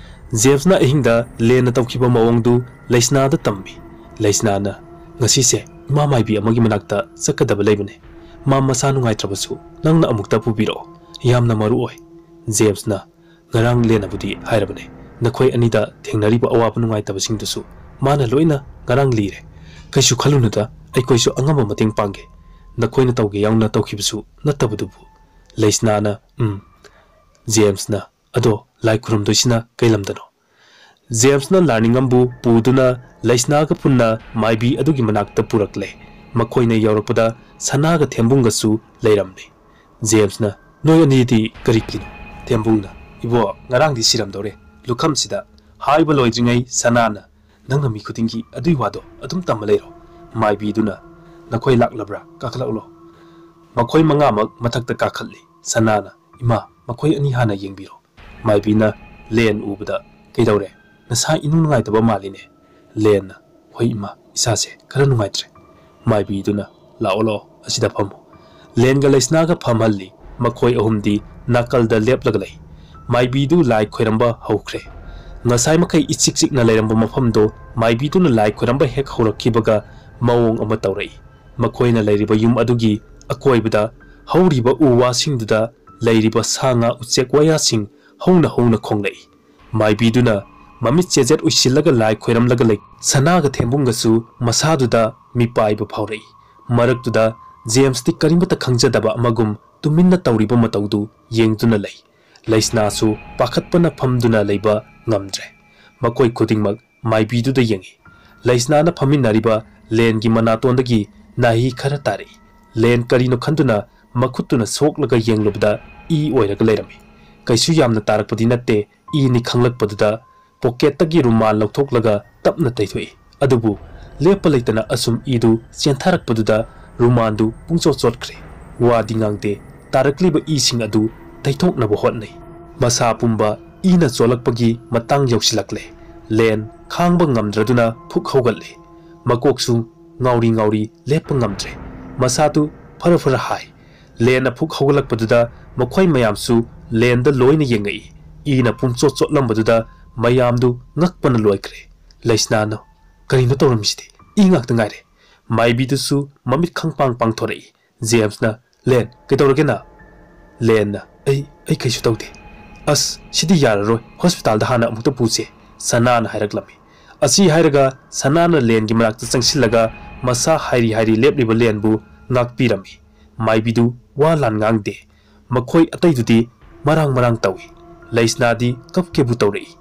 ꯖꯦꯝꯁꯅ ꯑꯍꯤꯡꯗ ꯂꯦꯟꯅ ꯇꯧꯈꯤꯕ ꯃꯑꯣꯡꯗꯨ ꯂꯩꯁꯅꯥꯗ ꯇꯝꯃꯤ꯫ ꯂꯩꯁꯅꯥꯅ, "ꯉꯁꯤꯁꯦ ꯏꯃꯥ ꯃꯥꯏꯕꯤ ꯑꯃꯒꯤ ꯃꯅꯥꯛꯇ ꯆꯠꯀꯗꯕ ꯂꯩꯕꯅꯦ꯫ ꯃꯥ ꯃꯁꯥ ꯅꯨꯡꯉꯥꯏꯇ꯭ꯔꯕꯁꯨ ꯅꯪꯅ ꯑꯃꯨꯛꯇ ꯄꯨꯕꯤꯔꯛꯑꯣ꯫ ꯌꯥꯝꯅ ꯃꯔꯨ ꯑꯣꯏ꯫" ꯖꯦꯝꯁꯅ, "ꯉꯔꯥꯡ ꯂꯦꯟꯅꯕꯨꯗꯤ ꯍꯥꯏꯔꯕꯅꯦ, ꯅꯈꯣꯏ ꯑꯅꯤꯗ ꯊꯦꯡꯅꯔꯤꯕ ꯑꯋꯥꯕ ꯅꯨꯡꯉꯥꯏꯇꯕꯁꯤꯡꯗꯨꯁꯨ ꯃꯥꯅ ꯂꯣꯏꯅ ꯉꯔꯥꯡ ꯂꯤꯔꯦ꯫ ꯀꯩꯁꯨ ꯈꯜꯂꯨꯅꯨꯗ, ꯑꯩꯈꯣꯏꯁꯨ ꯑꯉꯝꯕ ꯃꯇꯦꯡ ꯄꯥꯡꯒꯦ꯫ ꯅꯈꯣꯏꯅ ꯇꯧꯒꯦ ꯌꯥꯎꯅ ꯇꯧꯈꯤꯕꯁꯨ ꯅꯠꯇꯕꯗꯨꯕꯨ꯫" ꯂꯩꯁꯅꯥꯅ, "ꯎꯝ꯫" ꯖꯦꯝꯁꯅ, "ꯑꯗꯣ ꯂꯥꯏ ꯈꯨꯔꯨꯝꯗꯣꯏꯁꯤꯅ ꯀꯩ ꯂꯝꯗꯅꯣ?" ꯖꯦꯝꯁꯅ ꯂꯥꯔꯅꯤꯡꯉꯝꯕꯨ ꯄꯨꯗꯨꯅ ꯂꯩꯁꯅꯥꯒ ꯄꯨꯟꯅ ꯃꯥꯏꯕꯤ ꯑꯗꯨꯒꯤ ꯃꯅꯥꯛꯇ ꯄꯨꯔꯛꯂꯦ꯫ ꯃꯈꯣꯏꯅ ꯌꯧꯔꯛꯄꯗ ꯁꯅꯥꯒ ꯊꯦꯝꯕꯨꯡꯒꯁꯨ ꯂꯩꯔꯝꯂꯦ꯫ ꯖꯦꯝꯁꯅ, "ꯅꯣꯏ ꯑꯅꯤꯗꯤ ꯀꯔꯤꯒꯤꯅꯣ?" ꯊꯦꯝꯕꯨꯡꯅ, "ꯏꯕꯣ, ꯉꯔꯥꯡꯗꯤ ꯁꯤꯔꯝꯗꯧꯔꯦ꯫ ꯂꯨꯈꯝꯁꯤꯗ ꯍꯥꯏꯕ ꯂꯣꯏꯗ꯭ꯔꯤꯉꯩ ꯁꯅꯥꯅ, ꯅꯪꯅ ꯃꯤ ꯈꯨꯗꯤꯡꯒꯤ ꯑꯗꯨꯏ ꯋꯥꯗꯣ ꯑꯗꯨꯝ ꯇꯝꯃ ꯂꯩꯔꯣ?" ꯃꯥꯏꯕꯤꯗꯨꯅ, "ꯅꯈꯣꯏ ꯂꯥꯛꯂꯕ꯭ꯔꯥ? ꯀꯥꯈꯠꯂꯛꯂꯣ꯫" ꯃꯈꯣꯏ ꯃꯉꯥꯃꯛ ꯃꯊꯛꯇ ꯀꯥꯈꯠꯂꯤ꯫ ꯁꯅꯥꯅ, "ꯏꯃꯥ, ꯃꯈꯣꯏ ꯑꯅꯤ ꯍꯥꯟꯅ ꯌꯦꯡꯕꯤꯔꯣ꯫" ꯃꯥꯏꯕꯤꯅ ꯂꯦꯟ ꯎꯕꯗ, "ꯀꯩꯗꯧꯔꯦ? ꯅꯁꯥ ꯏꯅꯨꯡ ꯅꯨꯡꯉꯥꯏꯇꯕ ꯃꯥꯜꯂꯤꯅꯦ?" ꯂꯦꯟꯅ, "ꯍꯣꯏ ꯏꯃꯥ, ꯏꯁꯥꯁꯦ ꯈꯔ ꯅꯨꯡꯉꯥꯏꯇ꯭ꯔꯦ꯫" ꯃꯥꯏꯕꯤꯗꯨꯅ, "ꯂꯥꯛꯑꯣ, ꯂꯥꯛꯑꯣ, ꯑꯁꯤꯗ ꯐꯝꯃꯣ꯫" ꯂꯦꯟꯒ ꯂꯩꯁꯅꯥꯒ ꯐꯝꯍꯜꯂꯤ꯫ ꯃꯈꯣꯏ ꯑꯍꯨꯝꯗꯤ ꯅꯥꯀꯜꯗ ꯂꯦꯞꯂꯒ ꯂꯩ꯫ ꯃꯥꯏꯕꯤꯗꯨ ꯂꯥꯏ ꯈꯣꯏꯔꯝꯕ ꯍꯧꯈ꯭ꯔꯦ꯫ ꯉꯁꯥꯏ ꯃꯈꯩ ꯏꯆꯤꯛ ꯆꯤꯛꯅ ꯂꯩꯔꯝꯕ ꯃꯐꯝꯗꯣ ꯃꯥꯏꯕꯤꯗꯨꯅ ꯂꯥꯏ ꯈꯣꯏꯔꯝꯕ ꯍꯦꯛ ꯍꯧꯔꯛꯈꯤꯕꯒ ꯃꯑꯣꯡ ꯑꯃ ꯇꯧꯔꯛꯏ꯫ ꯃꯈꯣꯏꯅ ꯂꯩꯔꯤꯕ ꯌꯨꯝ ꯑꯗꯨꯒꯤ ꯑꯀꯣꯏꯕꯗ ꯍꯧꯔꯤꯕ ꯎ ꯋꯥꯁꯤꯡꯗꯨꯗ ꯂꯩꯔꯤꯕ ꯁꯥ ꯉꯥ, ꯎꯆꯦꯛ ꯋꯥꯌꯥꯁꯤꯡ ꯍꯧꯅ ꯍꯧꯅ ꯈꯣꯡꯂꯛꯏ꯫ ꯃꯥꯏꯕꯤꯗꯨꯅ ꯃꯃꯤꯠ ꯆꯦꯖꯦꯠ ꯎꯏꯁꯤꯜꯂꯒ ꯂꯥꯏ ꯈꯣꯏꯔꯝꯂꯒ ꯂꯩ꯫ ꯁꯅꯥꯒ ꯊꯦꯝꯕꯨꯡꯒꯁꯨ ꯃꯁꯥꯗꯨꯗ ꯃꯤꯄꯥꯏꯕ ꯐꯥꯎꯔꯛꯏ꯫ ꯃꯔꯛꯇꯨꯗ ꯖꯦꯝꯁꯇꯤ ꯀꯔꯤꯃꯠꯇ ꯈꯪꯖꯗꯕ ꯑꯃꯒꯨꯝ ꯇꯨꯃꯤꯟꯅ ꯇꯧꯔꯤꯕ ꯃꯇꯧꯗꯨ ꯌꯦꯡꯗꯨꯅ ꯂꯩ꯫ ꯂꯩꯁꯅꯥꯁꯨ ꯄꯥꯈꯠꯄꯅ ꯐꯝꯗꯨꯅ ꯂꯩꯕ ꯉꯝꯗ꯭ꯔꯦ꯫ ꯃꯈꯣꯏ ꯈꯨꯗꯤꯡꯃꯛ ꯃꯥꯏꯕꯤꯗꯨꯗ ꯌꯦꯡꯏ꯫ ꯂꯩꯁꯅꯥꯅ ꯐꯝꯃꯤꯟꯅꯔꯤꯕ ꯂꯦꯟꯒꯤ ꯃꯅꯥꯇꯣꯟꯗꯒꯤ ꯅꯥꯍꯤ ꯈꯔ ꯇꯥꯔꯛꯏ꯫ ꯂꯦꯟ ꯀꯔꯤꯅꯣ ꯈꯟꯗꯨꯅ ꯃꯈꯨꯠꯇꯨꯅ ꯁꯣꯛꯂꯒ ꯌꯦꯡꯂꯨꯕꯗ ꯏ ꯑꯣꯏꯔꯒ ꯂꯩꯔꯝꯃꯤ꯫ ꯀꯩꯁꯨ ꯌꯥꯝꯅ ꯇꯥꯔꯛꯄꯗꯤ ꯅꯠꯇꯦ, ꯏꯅꯤ ꯈꯪꯂꯛꯄꯗꯨꯗ ꯄꯣꯀꯦꯠꯇꯒꯤ ꯔꯨꯃꯥꯜ ꯂꯧꯊꯣꯛꯂꯒ ꯇꯞꯅ ꯇꯩꯊꯣꯛꯏ꯫ ꯑꯗꯨꯕꯨ ꯂꯦꯞꯄ ꯂꯩꯇꯅ ꯑꯁꯨꯝ ꯏꯗꯨ ꯆꯦꯟꯊꯔꯛꯄꯗꯨꯗ ꯔꯨꯃꯥꯜꯗꯨ ꯄꯨꯡꯆꯣꯠ ꯆꯣꯠꯈ꯭ꯔꯦ꯫ ꯋꯥꯗꯤ ꯉꯥꯡꯗꯦ, ꯇꯥꯔꯛꯂꯤꯕ ꯏꯁꯤꯡ ꯑꯗꯨ ꯇꯩꯊꯣꯛꯅꯕ ꯍꯣꯠꯅꯩ꯫ ꯃꯁꯥ ꯄꯨꯝꯕ ꯏꯅ ꯆꯣꯠꯂꯛꯄꯒꯤ ꯃꯇꯥꯡ ꯌꯧꯁꯤꯜꯂꯛꯂꯦ꯫ ꯂꯦꯟ ꯈꯥꯡꯕ ꯉꯝꯗ꯭ꯔꯗꯨꯅ ꯐꯨꯛ ꯍꯧꯒꯠꯂꯦ꯫ ꯃꯀꯣꯛꯁꯨ ꯉꯥꯎꯔꯤ ꯉꯥꯎꯔꯤ ꯂꯦꯞꯄ ꯉꯝꯗ꯭ꯔꯦ꯫ ꯃꯁꯥꯗꯨ ꯐꯔ ꯐꯔ ꯍꯥꯏ꯫ ꯂꯦꯟꯅ ꯐꯨꯛ ꯍꯧꯒꯠꯂꯛꯄꯗꯨꯗ ꯃꯈꯣꯏ ꯃꯌꯥꯝꯁꯨ ꯂꯦꯟꯗ ꯂꯣꯏꯅ ꯌꯦꯡꯉꯛꯏ꯫ ꯏꯅ ꯄꯨꯝꯆꯣꯠ ꯆꯣꯠꯂꯝꯕꯗꯨꯗ ꯃꯌꯥꯝꯗꯨ ꯉꯛꯄꯅ ꯂꯣꯏꯈ꯭ꯔꯦ꯫ ꯂꯩꯁꯅꯥꯅ, "ꯀꯔꯤꯅꯣ ꯇꯧꯔꯝꯃꯤꯁꯤꯗꯤ? ꯏ ꯉꯥꯛꯇ ꯉꯥꯏꯔꯦ꯫" ꯃꯥꯏꯕꯤꯗꯨꯁꯨ ꯃꯃꯤꯠ ꯈꯪꯄꯥꯡ ꯄꯥꯡꯊꯣꯔꯛꯏ꯫ ꯖꯦꯝꯁꯅ, "ꯂꯦꯟ, ꯀꯩꯗꯧꯔꯒꯦ ꯅꯪ?" ꯂꯦꯟꯅ, "ꯑꯩ, ꯑꯩ ꯀꯩꯁꯨ ꯇꯧꯗꯦ꯫" "ꯑꯁ, ꯁꯤꯗꯤ ꯌꯥꯔꯔꯣꯏ, ꯍꯣꯁꯄꯤꯇꯥꯜꯗ ꯍꯥꯟꯅ ꯑꯃꯨꯛꯇ ꯄꯨꯁꯦ꯫" ꯁꯅꯥꯅ ꯍꯥꯏꯔꯛꯂꯝꯃꯤ꯫ ꯑꯁꯤ ꯍꯥꯏꯔꯒ ꯁꯅꯥꯅ ꯂꯦꯟꯒꯤ ꯃꯅꯥꯛꯇ ꯆꯪꯁꯤꯜꯂꯒ ꯃꯁꯥ ꯍꯥꯏꯔꯤ ꯍꯥꯏꯔꯤ ꯂꯦꯞꯂꯤꯕ ꯂꯦꯟꯕꯨ ꯉꯥꯛꯄꯤꯔꯝꯃꯤ꯫ ꯃꯥꯏꯕꯤꯗꯨ ꯋꯥ ꯂꯥꯟ ꯉꯥꯡꯗꯦ꯫ ꯃꯈꯣꯏ ꯑꯇꯩꯗꯨꯗꯤ ꯃꯔꯥꯡ ꯃꯔꯥꯡ ꯇꯧꯏ꯫ ꯂꯩꯁꯅꯥꯗꯤ ꯀꯞꯀꯦꯕꯨ ꯇꯧꯔꯛꯏ꯫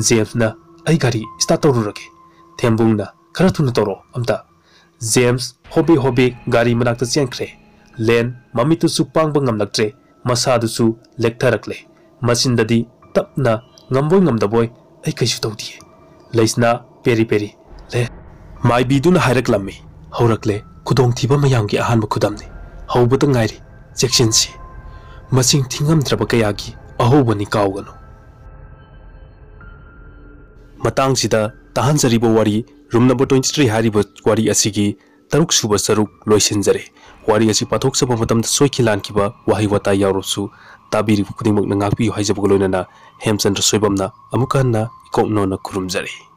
ꯖꯦꯝꯁꯅ, "ꯑꯩ ꯒꯥꯔꯤ ꯁ꯭ꯇꯥꯔꯠ ꯇꯧꯔꯨꯔꯒꯦ꯫" ꯊꯦꯝꯕꯨꯡꯅ, "ꯈꯔ ꯊꯨꯅ ꯇꯧꯔꯛꯑꯣ ꯑꯝꯇ꯫" ꯖꯦꯝꯁ ꯍꯣꯕꯦ ꯍꯣꯕꯦ ꯒꯥꯔꯤ ꯃꯅꯥꯛꯇ ꯆꯦꯟꯈ꯭ꯔꯦ꯫ ꯂꯦꯟ ꯃꯃꯤꯠꯇꯨꯁꯨ ꯄꯥꯡꯕ ꯉꯝꯂꯛꯇ꯭ꯔꯦ, ꯃꯁꯥꯗꯨꯁꯨ ꯂꯦꯛꯊꯔꯛꯂꯦ꯫ ꯃꯆꯤꯟꯗꯗꯤ ꯇꯞꯅ, ꯉꯝꯕꯣꯏ ꯉꯝꯗꯕꯣꯏ, "ꯑꯩ ꯀꯩꯁꯨ ꯇꯧꯗꯤꯌꯦ, ꯂꯩꯁꯅꯥ, ꯄꯦꯔꯤ ꯄꯦꯔꯤ, ꯂꯦ꯫" ꯃꯥꯏꯕꯤꯗꯨꯅ ꯍꯥꯏꯔꯛꯂꯝꯃꯤ꯫ "ꯍꯧꯔꯛꯂꯦ ꯈꯨꯗꯣꯡꯊꯤꯕ ꯃꯌꯥꯝꯒꯤ ꯑꯍꯥꯟꯕ ꯈꯨꯗꯝꯅꯤ꯫ ꯍꯧꯕꯇ ꯉꯥꯏꯔꯤ, ꯆꯦꯛꯁꯤꯟꯁꯤ꯫ ꯃꯁꯤꯡ ꯊꯤꯉꯝꯗ꯭ꯔꯕ ꯀꯌꯥꯒꯤ ꯑꯍꯧꯕꯅꯤ, ꯀꯥꯎꯒꯅꯨ꯫" ꯃꯇꯥꯡꯁꯤꯗ ꯇꯥꯍꯟꯖꯔꯤꯕ ꯋꯥꯔꯤ, Room Number Twenty Three ꯍꯥꯏꯔꯤꯕ ꯋꯥꯔꯤ ꯑꯁꯤꯒꯤ ꯇꯔꯨꯛ ꯁꯨꯕ ꯁꯔꯨꯛ ꯂꯣꯏꯁꯤꯟꯖꯔꯦ꯫ ꯋꯥꯔꯤ ꯑꯁꯤ ꯄꯥꯊꯣꯛꯆꯕ ꯃꯇꯝꯗ ꯁꯣꯏꯈꯤ ꯂꯥꯟꯈꯤꯕ ꯋꯥꯍꯩ ꯋꯥꯇꯥ ꯌꯥꯎꯔꯕꯁꯨ ꯇꯥꯕꯤꯔꯤꯕ ꯈꯨꯗꯤꯡꯃꯛꯅ ꯉꯥꯛꯄꯤꯌꯨ ꯍꯥꯏꯖꯕꯒ ꯂꯣꯏꯅꯅ ꯍꯦꯝꯆꯟꯗ꯭ꯔ ꯁꯣꯏꯕꯝꯅ ꯑꯃꯨꯛꯀ ꯍꯟꯅ ꯏꯀꯣꯛ ꯅꯣꯟꯅ ꯈꯨꯔꯨꯝꯖꯔꯤ꯫